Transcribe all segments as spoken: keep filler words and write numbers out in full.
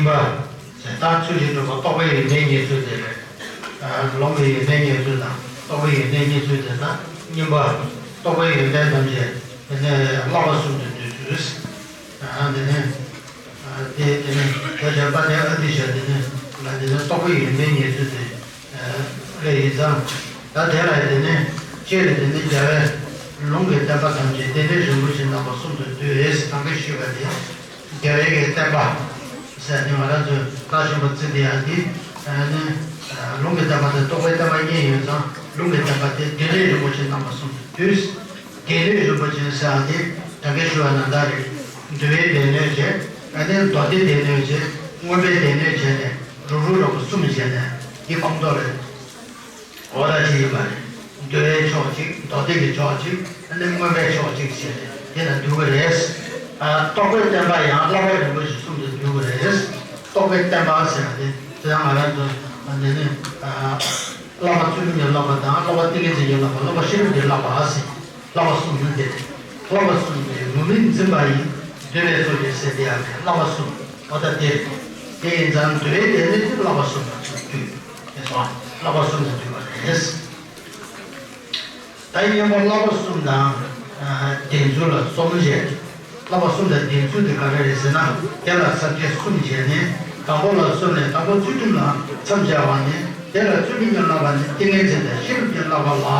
པ་ཟེར། ད་ཚུལ་བཞིན་སྒྲུབ་པ་རྟོག་པའི་ཡོན་ཏན་རྙེད་ཚུལ་དེ་རེད། ལོངས་པའི་ཡོན་ཏན་རྙེད་ཚུལ་དང་རྟོག་པའི་ཡོན་ཏན་རྙེད་ཚུལ་དེ་དང་གཉིས་པ། རྟོག་པའི་ཡོན་ཏན་ཐམས་ཅད་དེ་ནས་བསླབ་པ་གསུམ་དུ་འདོད་ཚུལ། དེ་ནས་དེ་དེ་ནས་ཁྱོད་ཅག་དཔལ་ལྡན་ཨ་ཏི་ཤ་དེ་ནས་ལ་དེ་ནས་རྟོག་པའི་ཡོན་ཏན་རྙེད་ཚུལ་དེ། ལས་ཡིན་ཙང་། ད་དེ་ལ་དེ་ནས་སྤྱིར་དེ་ནས་རྒྱལ་བས་ལུང་གི་བསྟན་པ་ཐམས་ཅད་རྟེན་འབྲེལ་རིན་པོ་ཆེ་རྣམ་པ་གསུམ་དུ་འདུས་ཟེར་ནང་གི་ཞུས་པ་དེ། རྒྱལ་བའི་གི་བསྟན་པ་ཟེར་ནས་ང་རང་ཚོས་ད་ཞུ་བ་བརྩི་དེ་ཡང་དེ་ནི་ལུང་གི་བསྟན་པ་དེ་རྟོགས་པའི་བསྟན་པ་གཉིས་ཡོད་ཙང་ལུང་གི་བསྟན་པ་དེ་རྟེན་འབྲེལ་རིན་པོ་ཆེ་རྣམ་པ་གསུམ་དུ་འདུས། རྟེན་འབྲེལ་རིན་པོ་ཆེ་ཟེར་ཡང་དེ་ད་གིན་ཞུ་བ་ནང་ལྟར་རེད། འདུལ་བའི་སྡེ་སྣོད་བྱས། ཨ་ནི་མདོ་སྡེའི་སྡེ་སྣོད་བྱས། མངོན་པའི་སྡེ་སྣོད་བྱས་ནས་རུག་རུག་རོག་གསུམ་བྱས་ནས་དེ་སྤངས་རྟོགས་རེད། འོ་ད་ཅི་ཡིན་པ་རེད། འདུལ་བའི་ཕྱོགས་གཅིག་མདོ་སྡེ་གི་ཕྱོགས་གཅིག་ཨ་ནི་མངོན་པའི་ཕྱོགས་གཅིག་བྱས་ཏེ་དེ་ལ་འདུལ་གི་རེད། ཨ། རྟོགས་པའི་བསྟན་པ་ཡང་བསླབ་པ་རིན་པོ་ཆེ་གསུམ་དུ་འདུལ་གི་རེད། རྟོགས་པའི་བསྟན་པ་ཟེར་ཡ་དེ་དེ་ཡང་ང་རང་ཚོ་འདི་ནི། ཨ། བསླབ་པ་ཚུལ་ཁྲིམས་ཀྱི་བསླབ་པ་དང་བསླབ་པ་ཏིང་ངེ་འཛིན་གྱི་བསླབ་པ་བསླབ་པ་ཤེས་རབ་ཀྱི་བསླབ་པ་ཟེར། བསླབ་པ་གསུམ་ནི་དེ་རེད། བསླབ་པ་གསུམ་དེ་ངུར་སྨྲིག་འཛིན་པ་ཡིས། འདུལ་བའི་ཚོགས་ཀྱིས་ཟེར་དེ་ཡང་བསླབ་པ་གསུམ། འོ་ད་དེ་རེད། དེ་ཡིན་ཙང་འདུལ་བའི་སྡེ་སྣོད་དེ་བསླབ་པ་གསུམ་ལ་འདུས། དེ་སོང་བསླབ་པ་གསུམ་ལ་འདུས་པ་རེད། ད་གཉིས་པ་བསླབ་པ་གསུམ་དང་ལྡན་ཚུལ་ལ་གསུམ་བྱས། བསླབ་པ་གསུམ་དང་ལྡན་ཚུལ་དེ་ག་རེ་རེད་ཟེར་ན། དེ་ལ་ས་བཅད་གསུམ་བྱས་ནས་དང་པོ་ལ་གསུམ་ནས་དང་པོ་ཚུལ་ཁྲིམས་ལ་མཚམས་སྦྱར་བ་ནས་དེ་ལ་ཚུལ་ཁྲིམས་ཀྱི་བསླབ་པ་ནས་ཏིང་ངེ་འཛིན་དང་ཤེས་རབ་ཀྱི་བསླབ་པ་ལ་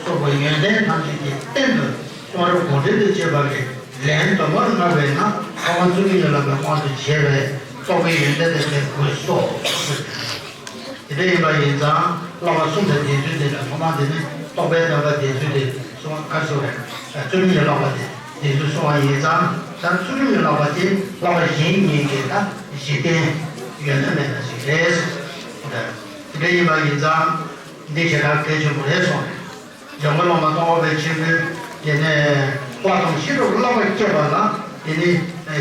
སོགས་པའི་ཡོན་ཏན་ཐམས་ཅད་ཀྱི་རྟེན་དུ་གསུང་རབ་དགོངས་འགྲེལ་དུ་བྱས་པ་གི་ལན་དུ་མར་བསྔགས་པས་ན་ཐོག་མར་ཚུལ་ཁྲིམས་ཀྱི་བསླབ་པའི་དབང་དུ་བྱས་པའི་རྟོགས་པའི་ཡོན་ཏན་དེ་ལྡན་དགོས་སོ། དེ་འདྲ་ཡིན་པ་ཡིན་ཙང་བསླབ་པ་གསུམ་དང་ལྡན་ཚུལ་དེ་ལ་ཐོག་མ་དེ་ནི་རྟོགས་པའི་བསྟན་པ་ལྡན་ཚུལ་དེ་གསུང་བ་ག་རེ་ཟེར་རེད། ཚུལ་ཁྲིམས་ཀྱི་བསླབ་པ་དེ་ལྡན་ཚུལ་གསུང་བ་ཡིན་ཙང་ད་ཚུལ་ཁྲིམས་ཀྱི་བསླབ་པ་དེ་བསླབ་པ་གཞན་གཉིས་ཀྱི་ད་གཞི་རྟེན་ཡོད་ན་མེད་ན་ཞིག་རེད། དེ་འདྲ་ཡིན་པ་ཡིན་ཙང་འདི་ཞེ་དྲག་གལ་ཆེན་པོ་རེད་གསུངས་རེད། འཇམ་མགོན་བླ་མ་ཏོང་ཧྥང་པའི་ཆེན་པོས་དེ་ནས་བསླབ་དང་ཤེས་རབ་བསླབ་པ་སྐྱེད་པ་ལ་དེ་ནས་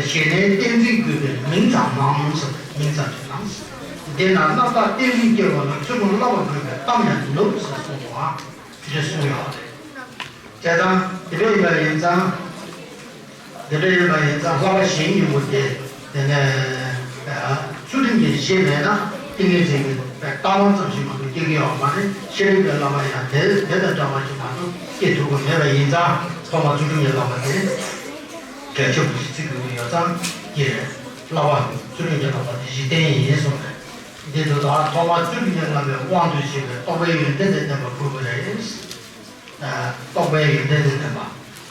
ཞལ་ནས་གཏན་ཚིགས་དགོས་པའི་མིང་ཙམ་མང་ཟེར། མིང་ཙམ་ཞིག་མང་ཟེར། དེ་ན་རྣམ་དག་གཏན་ཚིགས་སྐྱེ་བ་ལ་ཚུལ་ཁྲིམས་བསླབ་པ་དགོས་པའི་གཏམ་ཡང་ནུབ་ཟེར་གསུངས་པ་འདི་གསུངས་ཡོད་རེད། བྱས་ཙང་དེ་འདྲ་ཡིན་པ་ཡིན་ཙང་། དེ་འདྲ་ཡིན་པ་ཡིན་ཙང་བསླབ་པ་གཞན་གཉིས་པོ་དེ་དེ་ནས་ཚུལ་ཁྲིམས་ཀྱི་གཞི་མེད་ན་ཏིང་ངེ་འཛིན་གྱི་ལྟ་བ་ཙམ་ཞིག་མ་གཏོགས་སྐྱེ་གི་ཡོད་མ་རེད། ཤེས་རིག་པའི་བསླབ་པ་ཡང་དེ་དེ་དང་འདྲ་བ་ཞིག་མ་གཏོགས་སྐྱེ་ཐུབ་ཀྱི་མེད་པ་ཡིན་ཙང་ཐོག་མར་ཚུལ་ཁྲིམས་ཀྱི་བསླབ་པ་དེ་གལ་ཆེན་པོ་ཞིག་བརྩི་དགོས་ཀྱི་ཡོད་ཙང་དེ་རེད། བསླབ་པ་ཚུལ་ཁྲིམས་ཀྱི་བསླབ་པ་དེ་གཞི་རྟེན་ཡིན་གསུངས་པས། འདི་དུ་ད་ཐོག་མར་ཚུལ་ཁྲིམས་ཀྱི་བསླབ་པའི་དབང་དུ་བྱས་པའི་རྟོགས་པའི་ཡོན་ཏན་དེ་ལྡན་པ་དགོས་ཀྱི་རེད། རྟོགས་པའི་ཡོན་ཏན་དེ་ལྡན་པ།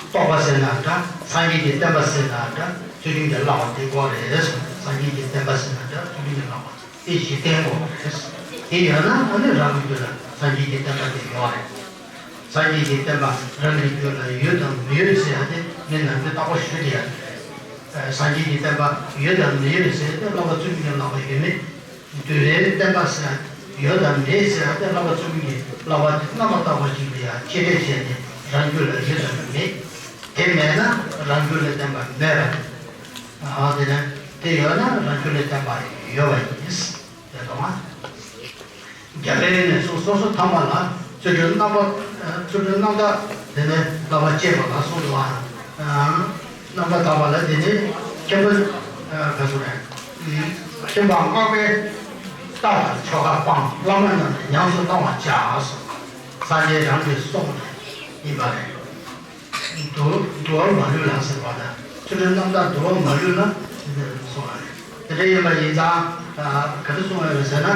རྟོགས་པ་ཟེར་ན་འདྲ། སངས་རྒྱས་ཀྱི་བསྟན་པ་ཟེར་ན་འདྲ། ཚུལ་ཁྲིམས་ཀྱི་བསླབ་པ་དེ་དགོས་རེད་གསུངས། སངས་རྒྱས་ཀྱི་བསྟན་པ་ཟེར་ན་འདྲ། ཚུལ་ཁྲིམས་ཀྱི་བསླབ་པ་དེ་གཞི་རྟེན་དགོས་རེད། དེ་ཡོད་ན་ཨ་ནི་རང་གི་རྒྱུད་ལ་སངས་རྒྱས་ཀྱི་བསྟན་པ་དེ་ཡོད་རེད། སངས་རྒྱས་ཀྱི་བསྟན་པ་རང་གི་རྒྱུད་ལ་ཡོད་དམ་མི་ཡོད་ཟེར་ཡ་དེ་མི་རྣམས་ཀྱིས་རྟག་པར་ཞུ་བསྡད་ཡ་དེ་རེད། སངས་རྒྱས་ཀྱི་བསྟན་པ་ཡོད་དམ་མི་ཡོད་ཟེར་ཏེ་བསླབ་པ་ཚུལ་ཁྲིམས་ཀྱི་བསླབ་པ་ཡོད་མེད། འདུལ་བའི་བསྟན་པ་ཟེར་ཡ་ཡོད་དམ་མེད་ཟེར་ཡ་དེ་བསླབ་པ་ཚུལ་ཁྲིམས་ཀྱི་བསླབ་པ་དེ་རྣམ་པར་དག་པ་ཞིག་ལ་ཡང་གཅེས་སྤྲས་བྱས་ནས་རང་རྒྱུད་ལ་ཡོད་དམ་མེད། དེ་མེད་ན་རང་རྒྱུད་ལ་བསྟན་པ་མེད་པ་རེད། ཨ་དེ་ནས་དེ་ཡོད་ན་རང་རྒྱུད་ལ་བསྟན་པ་ཡོད་པ་ཡིན། དེ་དང་། རྒྱ་བལ་ནས་སོ་སོ་སོ་ཐ་མ་ལ་ཚུལ་ཁྲིམས་རྣམ་པ། ཚུལ་ཁྲིམས་རྣམ་དག་དེ་ནས་བསླབ་པ་སྐྱེས་པ་ལ་སོགས་པ། རྣམ་པར་དག་པ་ལ་དེ་ནས་ཁྱིམ་པ། ག་ཚོད་རེད། ཁྱིམ་པ་སྔགས་པས་རྟ་དང་ཆོ་ག་སྤངས། བླ་མ་རྣམས་ནི་ཉམས་སུ་བླང་བར་བྱ་གསུངས། སངས་རྒྱས་རང་གིས་གསུངས་ཡིན་པ་རེད། འདུལ་འདུལ་བ་མ་ལུས་ལ་ཟེར་བ་དང་ཚུལ་ཁྲིམས་རྣམ་དག་འདུལ་བ་མ་ལུས་ལ་ཟེར་གསུངས་པ་རེད། དེ་འདྲ་ཡིན་པ་ཡིན་ཙང་ག་རེ་གསུངས་ཡོད་རེད་ཟེར་ན།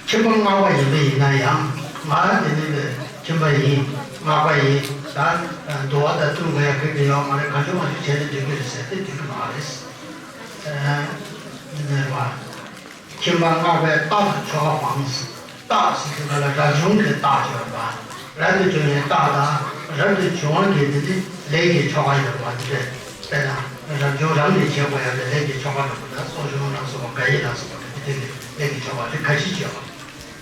ཁྱིམ་པ་སྔགས་པ་ཡིན་པ་ཡིན་ན་ཡང་ང་དེ་ནི་ཁྱིམ་པ་ཡིན། སྔགས་པ་ཡིན། ད་འདུལ་བ་དང་བསྟུན་དགོས་ཡ་གི་ཡོད་མ་རེད། གང་བྱུང་མང་བྱུང་བྱས་ནས་འགྲིག་གི་རེད་ཟེར་ཏེ་འགྲིག་གི་མ་རེད། ཨ་ནི་བ། ཁྱིམ་པ་སྔགས་པས་རྟ་དང་ཆོ་ག་སྤངས། རྟ་ཟེར་དུས་ག་ལ་རབ་བྱུང་གི་རྟགས་ཡོད་པ། རབ་ཏུ་བྱུང་བའི་རྟགས་དང་རབ་ཏུ་བྱུང་བ་གི་དེ་ནི་ལས་ཀྱི་ཆོ་ག་ཡོད་པ་དེ་རེད། དཔེར་ན་རབ་བྱུང་རང་གིས་བྱེད་དགོས་ཡ་གི་ལས་ཀྱི་ཆོ་ག་ཡོད་པ་དང་གསོ་སྦྱོང་ལ་སོགས་པ་དགའ་ཡིས་ལ་སོགས་པ་དེ་དེ་ནི་ལས་ཀྱི་ཆོ་ག་རིགས་ཁ་ཤས་ཅིག་ཡོད་པ།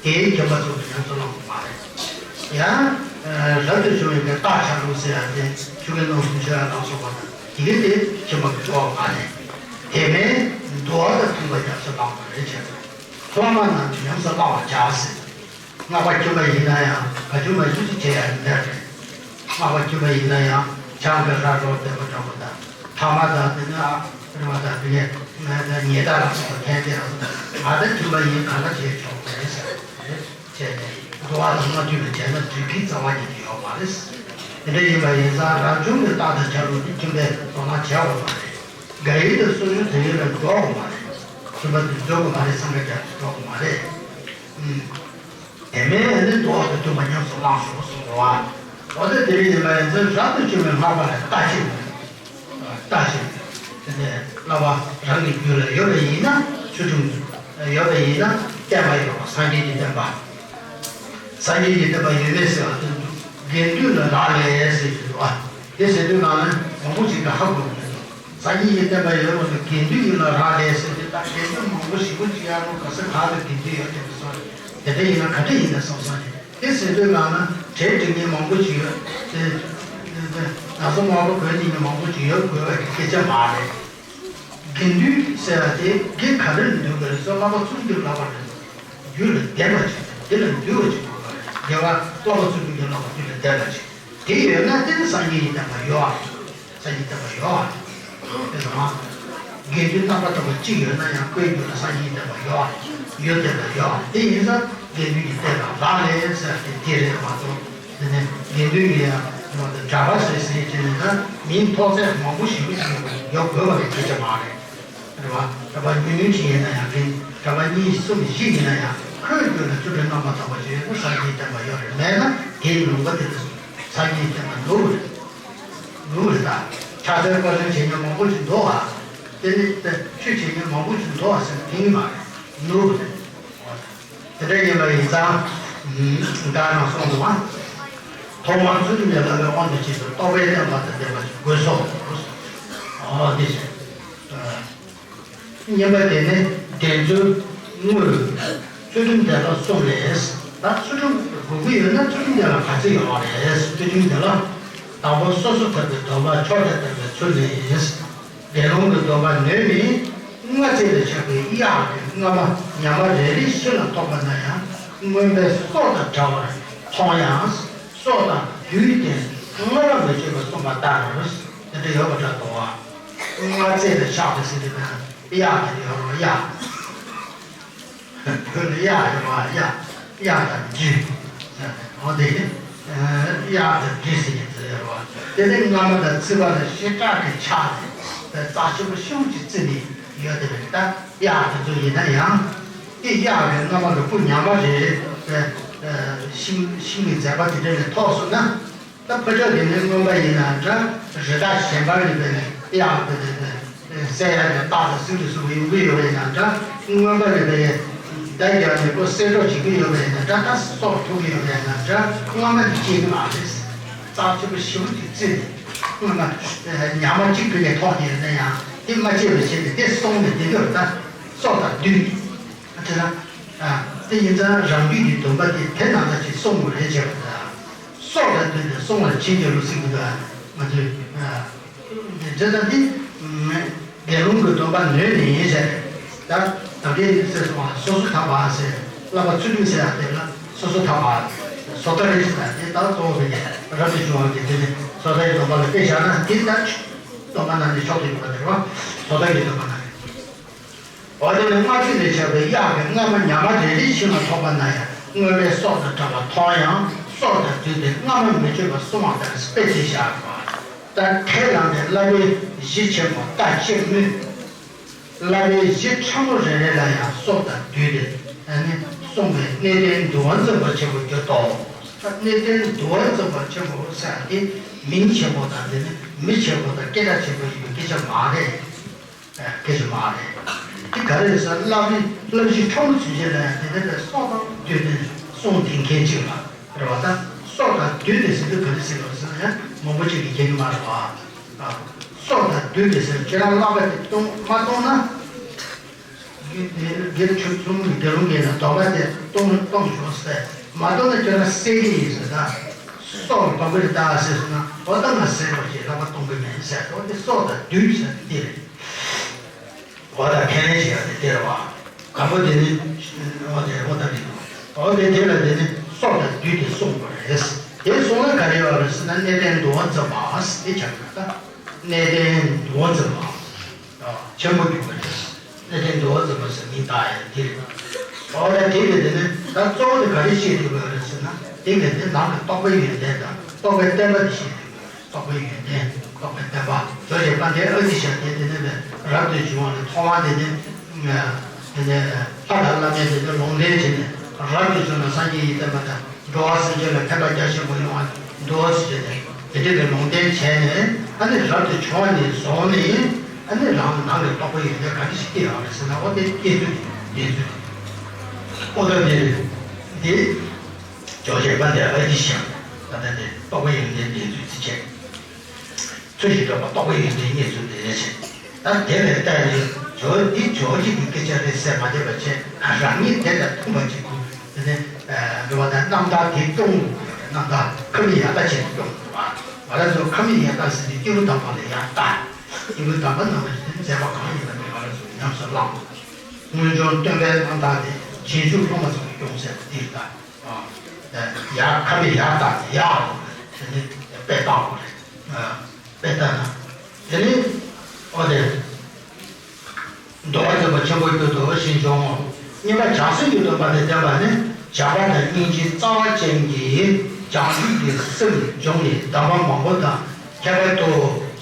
དེའི་ཁྱིམ་པ་ཚོ་གི་ཉམས་སུ་བླང་དགོས་མ་རེད། ཡང་རབ་ཏུ་བྱུང་བའི་གི་རྟགས་ཆ་ལུགས་ཟེར་ཡ་དེ་ཆུ་ཁའི་རླུང་གསུམ་ཆོད་ཡ་ལ་སོགས་པ་དང་དེ་གི་དེ་ཁྱིམ་པ་གི་གཙོ་བོ་མ་རེད། དེ་མིན་འདུལ་བ་དང་མཐུན་པ་ཉམས་སུ་བླང་དགོས་རེད་བྱས་ཙང་། བླ་མ་རྣམས་ཀྱིས་ཉམས་སུ་བླང་བར་བྱ་ཟེར། སྔགས་པ་ཁྱིམ་པ་ཡིན་ན་ཡང་ག་ཅུང་མ་ཅུང་ཅིག་བྱེད་ཡ་མེད་རེད། སྔགས་པ་ཁྱིམ་པ་ཡིན་ན་ཡང་ཆང་གི་ར་རོ་བསྡད་པ་འདྲ་པོ་དང་ཐ་མག་དང་དེ་ནས་ རེད་བ། ད་དེ་ནས་ང་ད་ཉེ་ད་ལ་སོགས་པ་ཕན་བདེ་ལ་སོགས་པ་ང་ད་མཐུན་པ་ཡིན། ག་ལ་བྱས་ཆོག་པ་རེད་ཟེར་བྱས་ནས་འགྲོ་བ་དང་སྔ་དུས་ལ་བྱས་ན་འགྲིག་གི་རྩ་བ་ཉིད་དུ་ཡོད་མ་རེད། དེ་འདྲ་ཡིན་པ་ཡིན་ཙང་རང་བྱུང་གི་རྟགས་དང་བྱ་རུང་དེ་མཐུན་པའི་དོ་སྣང་བྱ་དགོས་མ་རེད། དགའ་ཡིད་དང་སོ་སོའི་དོན་ཡིན་ལ་འགྲོ་དགོས་མ་རེད། མཐུན་པ་དེ་འགྲོ་དགོས་མ་རེད། སངས་རྒྱས་ཀྱང་འགྲོ་དགོས་མ་རེད། ཨུམ། དེ་མིན་ནི་འགྲོ་བ་དང་མཐུན་པ་ཉམས་སུ་བླང་ཞོག་གསུངས་པ། འོ་ན་དེ་རིང་ཡིན་པ་ཡིན་ཚེ་རབ་ཏུ་བྱུང་བའི་སྔགས་པ་ལ་ལྟ་ཞིག་ལྟ་ཞིག་དེ་ནས་བསླབ་པ་རང་གི་རྒྱུད་ལ་ཡོད་པ་ཡིན་ན་ཚུལ་ཁྲིམས་ཡོད་པ་ཡིན་ན་བསྟན་པ་ཡོད་པ་སངས་རྒྱས་ཀྱི་བསྟན་པ། སངས་རྒྱས་ཀྱི་བསྟན་པ་ཡོད་མེད་ཟེར་བ་དེ་དགེ་འདུན་ལ་རག་ལས་ཟེར་གྱི་འདུག་ཨ། དེ་ཟེར་དུས་ནང་ན་མང་པོ་ཞིག་གིས་ཧ་གོ་མི་འདུག་སངས་རྒྱས་ཀྱི་བསྟན་པ་ཡོད་པ་ལ་དགེ་འདུན་ཡིན་ལ་རག་ལས་ཟེར་དུས་ད་དགེ་འདུན་མང་པོ་ཞེ་པོ་ཅིག་ཡར་ལོ་ག་ས་ག་ལ་དགེ་འདུན་ཡོད་དེ་མི་སོང་། དེ་འདྲ་ཡིན་ན་ག་འདྲ་ཡིན་ན་བསམ་སོང་ནས་དེ་ཟེར་དུས་ནང་ན་གྲལ་སྒྲིག་མཁན་མང་པོ་ཞིག་ཡོད་དེ། ན་ཚ་མང་པོ་གོན་ནས་མང་པོ་ཞིག་ཡོད་དགོས་པ་གི་སྐད་ཆ་མ་རེད། དགེ་འདུན་ཟེར་བ་དེ་དགེ་ག་རེ་ལ་འདུན་དགོས་རེད་ཟེར་བསླབ་པ་ཚུལ་ཁྲིམས་ལ་བསླབ་པ་རེད། རྒྱུད་ལ་ལྡན་པ་ཅིག་དེ་ལ་འདུལ་བ་ཅིག་དགོས་པ་རེད། དགེ་བ་བསླབ་པ་ཚུལ་ཁྲིམས་ཀྱི་བསླབ་པ་རྒྱུད་ལ་ལྡན་པ་ཅིག་དེ་ཡོད་ན་དེ་ནི་སངས་རྒྱས་ཀྱི་བསྟན་པ་ཡོད་ཨ། སངས་རྒྱས་བསྟན་པ་ཡོད་ཨ། དེ་ཚོ་མ། དགེ་འདུན་རྣམ་པར་དག་པ་གཅིག་ཡོད་ན་ཡང་ཁོའི་རྒྱུད་ལ་སངས་རྒྱས་བསྟན་པ་ཡོད་ཨ། ཡོད་བསྟན་པ་ཡོད་ཨ། དེ་ཡིན་ཙང་དགེ་འདུན་གྱི་བསྟན་པ་ལག་ལེན་ཟེར་ཏེ་དེ་རེད་མ་གཏོགས། དེ་ནས་དགེ་འདུན་གྱི་ཡང་གྲྭ་པ་ཟེར་ཟེར་བྱས་ནས་ད་མིང་ཐོགས་ཚད་མང་པོ་ཞིག་ཡོད་དགོས་པ་ལས་སྐད་ཆ་མ་རེད། རེད་བ། གྲྭ་པ་ཉུང་ཉུང་ཞིག་ཡིན་ན་ཡང་འགྲིག་གྲྭ་པ་གཉིས་གསུམ་བཞི་ཡིན་ན་ཡང་ཁོའི་རྒྱུད་ལ་ཚུལ་ཁྲིམས་རྣམ་པར་དག་པ་ཞིག་ཡོད་ན་སངས་རྒྱས་བསྟན་པ་ཡོད་རེད། མེད་ན་དེའི་ལུང་པ་དེ་ལ་སངས་རྒྱས་བསྟན་པ་ནོར་བ་རེད། ནོར་བ་རེད་ད། ཕྱག་འཚལ་བསྐོར་བརྗོད་བྱེད་མཁན་མང་པོ་ཞིག་འདུག་ཨ། དེ་ནི་ཆོས་བྱེད་མཁན་མང་པོ་ཞིག་འདུག་ཨ་ཟེར་ན་དེ་ནི་མ་རེད། ནོར་བ་རེད། དེ་འདྲ་ཡིན་པ་ཡིན་ཙང་། བདག་ནང་གསུངས་འདུག་ཨ། ཐོག་མར་ཚུལ་ཁྲིམས་ཀྱི་བསླབ་པའི་དབང་དུ་བྱས་ཏེ་རྟོགས་པའི་བསྟན་པ་དང་ལྡན་པ་ཞིག་དགོས་སོ། ཨོ་དེ་བཞིན། བསྙེན་པ་དེ་ནི་བཟླས་བརྗོད་བསྔོ། ཚུལ་ཁྲིམས་དེ་ལ་གསུམ་རེད། ད་ཚུལ་ཁྲིམས་དགོས་ཀྱི་ཡོད་ན་ཚུལ་ཁྲིམས་དེ་ལ་ག་ཚོད་ཡོད་རེད། ཚུལ་ཁྲིམས་དེ་ལ་དང་པོ་སོ་སོར་ཐར་པའི་སྡོམ་པ་མཆོག་ཏུ་ཐར་པའི་ཚུལ་ནི། དགེ་སློང་གི་སྡོམ་པ་ནོད་ནི། སྔར་བཙས་ལ་ཆགས་པའི་གཡག་གི་རྔ་མ་ཉག་མ་རེ་རེ་ཤིང་ལ་ཐོགས་པ་ན་ཡང་རྔོན་པས་སྲོག་དང་བྲལ་བར་མཐོང་ཡང་སྲོག་དང་བསྡུས་ཏེ་རྔ་མ་མི་གཅོད་པར་གསུངས་པ་ལྟར། དེ་འདྲ་ཡོད་པ་འདྲ་འདུག་བ། སྔར་བཙས་ལ་ཆགས་པའི་ཟེར་དུས་ན་གཡག་དེ་ཡོད་རེད་བ། གཡག་བོད་ལ་གཡག་ཡོད་རེད་བ། གཡག་གཡག་དང་སྦྲུལ། འོ་དེ་གཡག་དང་སྦྲུལ་ཟེར་གྱི་ཚུལ་ཡོད་རེད་བ། དེ་ནས་རྔ་མ་དང་ཚིགས་པ་ལ་ཞེ་དྲག་གི་ཆགས་ཏེ་རྩ་ཆེན་པོ་ཤིན་ཏུ་བརྩི་ནས་ཡོད་དེ་རེད། ད་གཡག་དེ་ཚོ་ཡིན་ན་ཡང་དེ་གཡག་གི་རྔ་མ་གི་སྤུ་ཉག་མ་རེ་རེ་ཤིང་ཤིང་གི་མཛེས་པ་དེ་འདྲ་ནས་ཐོགས་སོང་ན། ད་ཕོ་ཁྱོ་དེ་ནས་རྔོན་པ་ཡིན་ན་འདྲ། རི་དྭགས་གཞན་པ་ཡིན་པས་ན་གཡག་དེ་དེ་བསད་ཡག་གི་རྟགས་དང་གཟིགས་རེས་སུ་ཡོང་གི་ཡོད་པ་ཡིན་ན་འདྲ། རྔོན་པ་ཡིན་པས་མདའ་རྒྱག་ནས་ཁོ་བསད་གྲབས་བྱེད་ཀྱི་ཡོད་པ་ཡིན་ན་འདྲ། ད་སྲོག་ཐུག་གི་ཡོད་པ་ཡིན་ན་འདྲ། རྔ་མ་དེ་སྐྱེ་གི་མ་རེད། རྩ་ཆེན་པོ་ཞེ་པོ་ཅིག་བརྩིས་ནས་རྔ་མ་ཉག་མ་གཅིག་བུད་ནས་ཐོགས་ཀྱི་ཡོད་ན་ཡང་དེ་མ་བརྗེད་པ་བྱས་ནས་དེ་སྲུང་ནས་དེ་འདྲ་ད་སྲོག་དང་བསྡུས་ནས། དེ་ལ། དེ་ཡིན་ཙང་རང་རྒྱུད་ཀྱི་སྡོམ་པ་དེ་དེ་ནང་ལ་ཅིག་སྲུང་དགོས་རེད་བྱས་པ་དང་། སྲོག་དང་བསྡུས་ཏེ་སྲུང་བར་བྱེད་ཀྱི་ལུགས་ཟེར་གྱི་འདུག་ང་ཚོས། དེ་ལྟ་སྟེ། དགེ་སློང་གི་སྡོམ་པ་ནོད་ནི་ཡིན་ཟེར། ད་ད་གིན་ཟེར་སོང་བ་སོ་སོ་ཐར་པ་ཟེར། བསླབ་པ་ཚུལ་ཁྲིམས་ཟེར་ཡག་དེ་ལ་སོ་སོ་ཐར་པ། སོ་ཐར་རེད་ཟེར་ཡག་དེ་ད་གཙོ་བོ་བྱས་རབ་ཏུ་བྱུང་བ་གི་དེ་ནི་སོ་ཐར་གྱི་སྡོམ་པ་ལ་དཔེ་བཞག་ན་དེ་ལྟར་སྡོམ་པ་ནང་ནས་ཆོག་ཏུ་ཡོད་པ་དེ་རེད་བ། སོ་ཐར་གྱི་སྡོམ་པ་ནང་ནས། འོ་དེ་ནི་སྔར་བཙས་ལས་ཆགས་པའི་གཡག་གི་རྔ་མ་ཉག་མ་རེ་རེ་ཤིང་ལ་ཐོགས་པ་ན་ཡང་རྔོན་པས་སྲོག་དང་བྲལ་བར་མཐོང་ཡང་སྲོག་དང་བསྡུས་ཏེ་རྔ་མ་མི་གཅོད་པར་གསུངས་པ་ལྟར་དཔེ་དེ་བཞག་པ། ད་ཁས་བླངས་ནས་བསླབ་པའི་གཞི་ཆེན་པོ་ལྟ་ཅེས་སྨོས། བསླབ་པའི་གཞི་ཕྲ་མོ་རེ་རེ་ལ་ཡང་སྲོག་དང་བསྡུས་ཏེ་ཨ་ནི་གསུངས་པས་གནས་བརྟན་འདུལ་བ་འཛིན་པ་ཆེན་པོར་གྱུར་ཏོ། ད་གནས་བརྟན་འདུལ་བ་འཛིན་པ་ཆེན་པོ་ཟེར་ཡག་དེ་མིང་ཆེན་པོ་དང་དེ་ནི་མི་ཆེན་པོ་དང་སྐད་གྲགས་ཆེན་པོ་ཡིན་པའི་སྐད་ཆ་མ་རེད། སྐད་ཆ་མ་རེད། དེ་ག་རེ་རེད་ཟེར་ན་བསླབ་པའི་བསླབ་གཞི་ཕྲ་མོ་ཚུན་ཆད་ལ་ཡང་དེ་འདྲ་བའི་སྲོག་དང་བསྡུས་ཏེ་གསུངས་བསྡད་མཁན་ཅིག་ལ་རེད་བ། ད་སྲོག་དང་བསྡུས་ཏེ་ཟེར་དུས་ག་རེ་ཟེར་བ་ཟེར་ན་ཡང་མང་པོ་ཅིག་གིས་མཁྱེན་གྱི་མ་རེད་བ། སྲོག་དང་བསྡུས་ཏེ་ཟེར་ཁྱེད་རང་བསླབ་པ་དེ་གཏོང་མ་གཏོང་ན། དགེ་ཆོས་གསུམ་གྱི་དགེ་སློང་གིས་ན་སྡོམ་པ་དེ་གཏོང་གཏོང་ཆོག་ཟེར་མ་གཏོང་ན་ཁྱོད་རང་བསད་ཀྱི་ཡིན་ཟེར། ད་སྲོག་ལ་བབ་པའི་རྟགས་ཟེར་སོང་ན་འོ་ད་ང་བསད་པ་ཞིག་བསླབ་པ་གཏོང་གི་མེད་ཟེར། འོ་དེ་སྲོག་དང་བསྡུས་ཟེར་དེ་རེད། འོ་ད་ཁས་ལེན་བྱེད་ཡག་དེ་དེ་རེད་བ། དང་པོ་དེ་ནི་འོ་དེ་འོ་ད་དེ་འོ་དེ་དེ་ལ་དེ་ནི་སྲོག་དང་བསྡུས་ཏེ་གསུངས་པ་རེད། དེ་གསུངས་ན་ག་རེ་ཡོད་རེད་ཟེར་ན་གནས་བརྟན་འདུལ་བ་འཛིན་པ་ཟེར་དེ་ཆགས་ཀྱི་རེད། ད་གནས་བརྟན་འདུལ་བ་འཛིན་པ། ཆེན་པོ་གྱུར་པ་རེད། གནས་བརྟན་འདུལ་བ་འཛིན་པ་ཟེར་མིང་བཏགས་ཡ་དེ་རེད། འོ་ན་དེ་ལས་དེ་ནི་ད་གཙོ་བོ་དེ་ག་རེ་བཤད་ཐུབ་པ་རེད་ཟེར་ན། དེ་ལས་དེ་ནང་གི་རྟོགས་པའི་ཡོན་ཏན་དང་རྟོགས་པའི་བསྟན་པ་དེ་བཤད་ཐུབ་པ་རེད། རྟོགས་པའི་ཡོན་ཏན། རྟོགས་པའི་བསྟན་པ། ཇོ་བོ་རྗེ་དཔལ་ལྡན་ཨ་ཏི་ཤ་དེ་དེ་ནས་རབ་ཏུ་བྱུང་བ་ལ་ཐོག་མ་དེ་ནི། དེ་ནས་ལྷ་དང་བླ་མས་དེ་ནི་ལུང་བསྟན་བྱས་ནས་རབ་ཏུ་བྱུང་ན་སངས་རྒྱས་ཀྱི་བསྟན་པ་དང་། འགྲོ་བ་སེམས་ཅན་ལ་ཕན་པ་རྒྱ་ཆེན་པོ་ཡོང་བར་འདུག་ཟེར་ཏེ། དེ་འདྲ་གི་ལུང་བསྟན་བྱས་ནས། ཨ་ནི་རབ་ཏུ་བྱུང་བ་ནས་བཟུང་ནས། ཨ་ནི་རང་ནང་གི་རྟོགས་པའི་ཡོན་ཏན་ག་འདྲ་ཞིག་སྐྱེས་ཡོང་རེད་ཟེར་ན། འོ་དེ་སྐྱེས་ཚུལ་དེ། འདས་ཚུལ་དེ། ཨོ་ད་དེ་རེད། འདི་ཇོ་བོ་རྗེ་དཔལ་ལྡན་ཨ་ཏི་ཤ། ད་ལྟ་དེ་རྟོགས་པའི་ཡོན་ཏན་འདས་ཚུལ་དེ་བྱས། ཚུལ་བཞིན་རྟོགས་པ་རྟོགས་པའི་ཡོན་ཏན་རྙེད་ཚུལ་དེ་རེད་བྱས། ད་དེ་ལས་བལྟས་ནས་ཇོ་བོ་འདི་ཇོ་བོ་རྗེ་གི་སྐད་ཆ་རེད་ཟེར་མ་བརྗོད་པ་བྱས། རང་ཉིད་དེ་དང་མཐུན་པ་ཅིག་གོ། དེ་ནས་འགྲོ་བ་དང་རྣམ་དག་དེ་སྐྱོང་དགོས། རྣམ་དག་ཁམས་ཡར་ལྟ་བྱས་ནས་སྐྱོང་དགོས་པ། ང་རང་ཚོ་ཁམས་ཡར་ལྟ་ཟེར་དུས་སྐྱེས་བུ་དམ་པ་ལ་ཡར་ལྟ། སྐྱེས་བུ་དམ་པ་རྣམས་ལ་མཛད་པ་གང་ཡིན་པ་དེ་ང་རང་ཚོ་ཉམས་སུ་བླངས། སྔོན་བྱུང་སྟོན་པའི་རྣམ་དག་དེ་རྗེས་འཇུག་སློབ་མ་ཚོ་ལ་སྐྱོང་ཟེར་བ་འདི་ལྟ། ཡར་ཁ་མི་ཡར་བལྟས་ནས་ཡར་ལོངས་པ་དེ་ནི་དཔེ་བལྟ་དགོས་རེད། དཔེ་ལྟ་ན། དེ་ནི་ཨོ་དེ། འདུལ་བ་འཛིན་པ་ཆེན་པོ་རྒྱུད་དུ་ཞེས་འབྱུང་ངོ་། གཉིས་པ་བྱང་སེམས་ཀྱི་སྟོན་པ་དེ་བསྟན་པ་ནི། བྱམས་པ་དང་སྙིང་རྗེའི་རྩ་བ་ཅན་གྱི་བྱང་ཆུབ་ཀྱི་སེམས་བྱུང་ནས། གདམས་པ་མང་པོ་དང་ཁྱད་པར་དུ་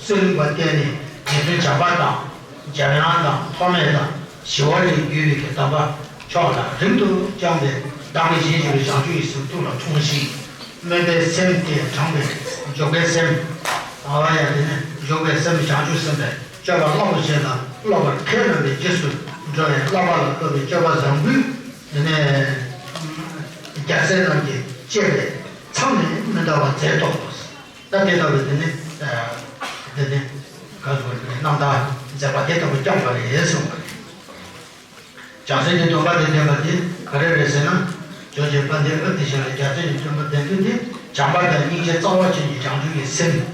སེམས་པ་བསྟན་ནས། རྗེ་བཙུན་བྱམས་པ་དང་། འཇམ་དབྱངས་དང་། ཐོགས་མེད་དང་། ཞི་བ་ལྷས་བརྒྱུད་པའི་གདམས་པ་མཆོག་ལ་རིང་དུ་བསྐྱངས་ཏེ། བདག་མེད་གཞན་གྱུར་བའི་བྱང་ཆུབ་ཀྱི་སེམས་ཐུགས་ལ་འཁྲུངས་ཤིང་། དམན་པའི་སེམས་དེ་དྲངས་པས་འཇུག་པའི་སེམས། ཨ་བ་ཡ་དེ་ནི་འཇུག་པའི་སེམས་བྱང་ཆུབ་སེམས་དཔའི་སྤྱོད་པ་བསླབ་པ་ཅན་ལ་བསླབ་པར་ཁས་བླངས་པའི་རྗེས་སུ་འགྲོ་བའི་བསླབ་པ་ལ་བསླབ་པའི་སྤྱོད་པ་བཟང་པོས། དེ་ནས་རྒྱལ་སྲས་རྣམས་ཀྱིས་གཅེས་པའི་མཚམས་ནས་མི་འདའ་བར་མཛད་དོ། ད་དེ་ལྟ་བུའི་དེ་ནི། དེ་ནི་ག་ཟེར་བ་རེད། རྣམ་དག་མཛད་པ་དེ་ལྟ་བུ་བསྐྱངས་པ་རེད་གསུངས་པ་རེད། བྱང་སེམས་ཀྱི་སྟོན་པ་དེ་བསྟན་པ་དེ་ག་རེ་རེད་ཟེར་ན། ཇོ་བོ་རྗེ་དཔལ་ལྡན་ཨ་ཏི་ཤ་ལ་བྱང་སེམས་ཀྱི་སྟོན་པ་བསྟན་དོན་དེ། བྱམས་པ་དང་སྙིང་རྗེ་རྩ་བ་ཅན་གྱི་བྱང་ཆུབ་ཀྱི་སེམས།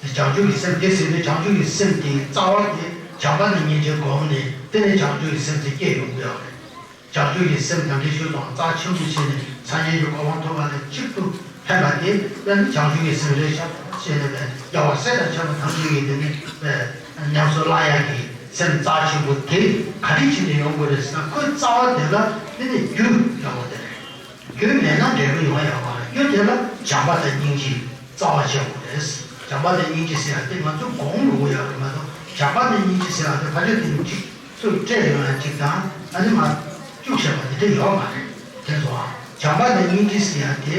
བྱང་ཆུབ་ཀྱི་སེམས་དེ་ཟེར་དུས་བྱང་ཆུབ་ཀྱི་སེམས་དེའི་རྩ་བ་དེ་བྱམས་པ་དང་སྙིང་རྗེ་བསྒོམས་ནས། དེ་ནས་བྱང་ཆུབ་ཀྱི་སེམས་དེ་སྐྱེ་ཡོང་གི་ཡོད་རེད། བྱང་ཆུབ་ཀྱི་སེམས་ག་འདྲ་ཞིག་དང་རྩ་ཆེན་པོ་བྱས་ནས་སངས་རྒྱས་ཀྱི་གོ་འཕང་ཐོབ་པ་ལ་གཅིག་ཏུ་ཕན་པ་དེ། དཔེར་ན་བྱང་ཆུབ་ཀྱི་སེམས་རེད་ཤག་ཅེས་ནས་རྒྱལ་བ་སྲས་དང་བཅས་པ་ཐམས་ཅད་ཀྱིས་དེ་ནི་ཉམས་སུ་བླང་ཡག་གི་སེམས་རྩ་ཆེན་པོ་དེ་ག་འདྲ་བྱས་ནས་ཡོང་དགོས་རེད་ཟེར་ན། ཁོའི་རྩ་བ་དེ་ལ་དེ་ནི་རྒྱུ་ཡག་པོ་དེ་རེད། རྒྱུ་མེད་ན་འབྲས་བུ་ཡོང་ཡག་མ་རེད། རྒྱུ་དེ་ལ་བྱམས་པ་དང་སྙིང་རྗེ་རྩ་བ་ཆེན་པོ་རེད། བྱམས་པ་དང་སྙིང་རྗེ་ཟེར་ཡག་དེ་ང་ཚོ་སྒོམ་དགོས་ཡག་རེད་མ་གཏོགས། བྱམས་པ་དང་སྙིང་རྗེ་ཟེར་ཡག་དེ་ཕ་ཆོས་དེ་ནི་གཅིག་ཚུར་སྤྲད་ཡོང་ཡག་གཅིག་དང་། ཨ་ནི་མར་བཅུག་བྱས་པ་དེ་འདྲ་ཡོད་མ་རེད། དེ་ཚོ་བྱམས་པ་དང་སྙིང་རྗེ་ཟེར་ཡག་དེ་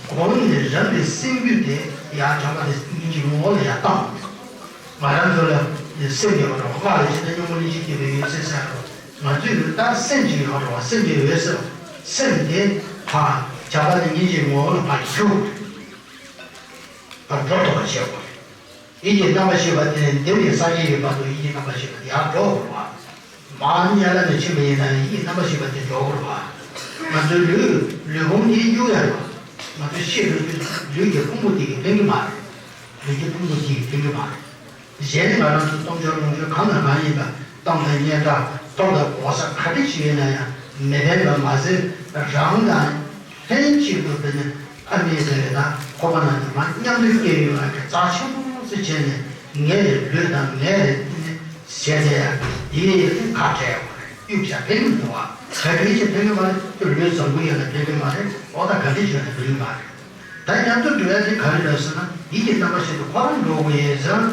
སྒོམ་ནས་རང་གི་སེམས་རྒྱུད་དེ་ཡར་བྱམས་པ་དང་སྙིང་རྗེའི་ངོ་བོ་ལ་ཡར་བཏང་། ང་རང་ཚོ་ལ་སེམས་ཡོད་པ་རེད་བ། སྔགས་ལ་བྱས་ན་སྙིང་པོ་སྙིང་རྗེ་སྐྱེས་པའི་འོད་ཟེར་ཟེར་ཡག་རེད་བ། ང་ཚོའི་ལུས་ལྟར་སེམས་ཅིག་ཡོད་རེད་བ། སེམས་ཀྱི་འོད་ཟེར། སེམས་དེ་ཕར་བྱམས་པ་དང་སྙིང་རྗེའི་ངོ་བོ་ལ་ཕར་འགྱུར། ཕར་འགྲོ་ཐུབ་པ་བྱེད་དགོས་རེད། ཡིད་ཀྱི་རྣམ་པར་ཤེས་པ་དེ་འདི་ནས་སངས་རྒྱས་ཀྱི་བར་དུ་ཡིད་ཀྱི་རྣམ་པར་ཤེས་པ་དེ་ཡར་འགྲོ་དགོས་རེད་བ། མར་དམྱལ་བ་ནས་ཕྱིན་པ་ཡིན་ན་ཡང་ཡིད་ཀྱི་རྣམ་པར་ཤེས་པ་དེ་འགྲོ་དགོས་རེད་བ། ང་ཚོའི་ལུས་ལུས་ཕུང་འདི་གཡུག་ཡག་རེད་བ། ང་ཚོའི་ཤེས་རུས་ཀྱི་ལུས་ཀྱི་ཕུང་པོ་དེ་གིས་ཕན་གྱི་མ་རེད། ལུས་ཀྱི་ཕུང་པོ་དེ་གིས་ཕན་གྱི་མ་རེད། གཞན་ནི་ང་རང་ཚོ་སྟོབས་འབྱོར་ལོངས་སྤྱོད་གང་དང་གང་ཡིན་པ། གཏམ་དང་སྙན་གྲགས། ཐོབ་དང་གོ་ས་ག་འདྲ་ཞིག་ཡོད་ན་ཡང་མི་ཕན་པ་མ་ཟད། རང་དང་ལྷན་ཅིག་ཏུ་དེ་ནི་ཨ་མའི་རེ་རེ་དང་ཁོ་པ་ན་ནི་མ་མཉམ་དུ་སྐྱེ་ཡོང་བ་གི་རྩ་ཆེན་པོ་ཞིག་བྱས་ནས། ངའི་ལུས་དང་ངའི་དེ་ནི་ཞེ་ཚད་ཡག་གི་དེ་ཁ་བྲལ་དགོས་རེད། གཡུག་བཞག་ཕན་གྱི་མི་འདུག་བ། ག་གི་ཅི་ཕན་གྱི་མ་རེད། ཁྱོད་ལུས་བཟང་པོ་ཡོད་ན་ཕན་གྱི་མ་རེད། ཨོ་ད་ག་འདྲ་བྱས་ན་ཕན་གྱི་མ་རེད། ད་མཉམ་དུ་འགྲོ་ཡ་དེ་ག་རེ་རེད་ཟེར་ན། ཡིད་ཀྱི་རྣམ་པར་ཤེས་པ་ཁོ་རང་འགྲོ་དགོས་ཡས་ཟེར།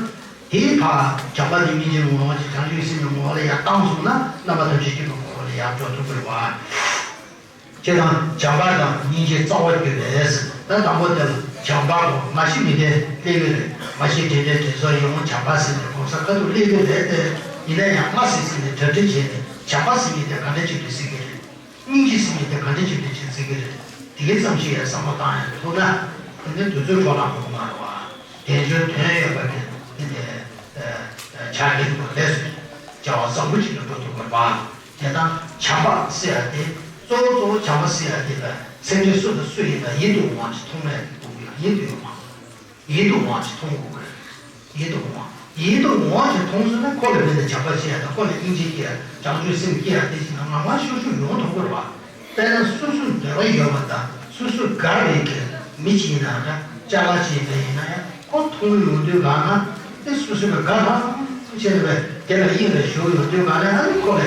དེའི་ཕར་བྱམས་པ་དང་སྙིང་རྗེའི་ངོ་བོ་ཅིག་བྱང་ཆུབ་སེམས་ཀྱི་ངོ་བོ་ལ་ཡར་བཏང་སོང་ན། རྣམ་པ་ཐམས་ཅད་སྐྱེ་བོའི་ངོ་བོ་ལ་ཡར་འགྲོ་ཐུབ་ཀྱི་རེད་བ། ཅེས་དང་། བྱམས་པ་དང་སྙིང་རྗེའི་རྩ་བར་གྱུར་པས། ད་དང་པོ་དེ་ལ་བྱམས་པ་གོ། མ་གཞི་མི་དེ་སླེབས་ཀྱི་རེད། མ་གཞི་དེ་འདྲའི་དྲན་གསོ་ཡོང་། བྱམས་པ་ཟེར་ནས་གོ་ས་ཁ་ཐུག་སླེབས་ཀྱི་རེད་དེ། ཡིན་ན་ཡང་སྔ་སེ་སེ་ནས་གྲ་སྒྲིག་བྱས་ནས་བྱམས་པ་ཟེར་མཁན་དེ་ག་འདྲ་ཅིག་ཏུ་ཟེར་གྱི་རེད། སྙིང་རྗེ་ཟེར་མཁན་དེ་ག་འདྲ་ཅིག་ཏུ་ཅིག་ཟེར་གྱི་རེད། དེ་གའི་ཙམ་ཞིག་ཡང་བསམ་བློ་བཏང་ཡང་ཐུབ་ན། དེ་ནི་དུས་ཚོད་འཕྲོ་བརླག་འགྲོ་གི་མ་རེད་བ། དལ་འབྱོར་དོན་ཡོད་པ་དེ་དེ་ནས་ཆ་རྐྱེན་དུ་ལས་སུ་བྱ་བ་བཟང་པོ་ཅིག་ལ་འགྲོ་ཐུབ་དགོས་པ། དེ་དང་བྱམས་པ་ཟེར་ཡ་དེ། གཙོ་བོ་གཙོ་བོ་བྱམས་པ་ཟེར་ཡ་དེ་ལ་སེམས་ཅན་སུ་དང་སུ་ཡིན་ན་ཡིད་དུ་འོང་བ་ཅིག་མཐོང་ཡ་དགོས་ཀྱི་ཡོད། ཡིད་དུ་འོང་བ། ཡིད་དུ་འོང་བ་ཅིག་མཐོང་དགོས་ཀྱི་རེད། ཡིད་དུ་འོང་བ། ཡིད་དུ་འོང་བ་ཅིག་མཐོང་སོང་ན། ཁོ་ལ་དཔེར་ན་བྱམས་པ་སྐྱེ་ཡ་དང་། ཁོ་ལ་སྙིང་རྗེ་སྐྱེ་ཡ། བྱང་ཆུབ་སེམས་སྐྱེ་ཡ་དེ་ཅིག་ངང་ངམ་ཤུགས་ཤུགས་ཡོང་ཐུབ་ཀྱི་རེད་བ། དཔེར་ན་སོ་སོ་འདོད་པ་ཡོད་པ་དང་སོ་སོ་དགའ་བའི་གི་མི་ཅིག་ཡིན་ན་འདྲ། ཅ་ལག་ཅིག་ཡིན་ན་ཡང་ཁོ་མཐོང་གི་ཡོང་དུས་གང་ན་དེ་སོ་སོ་ལ་དགའ་རང་ ཆེ་བས་དེ་ལ་དབྱིངས་ལ་ཞུགས་ཡོང་དུས་གང་ལ་ཨ་ནི་ཁོ་ལ་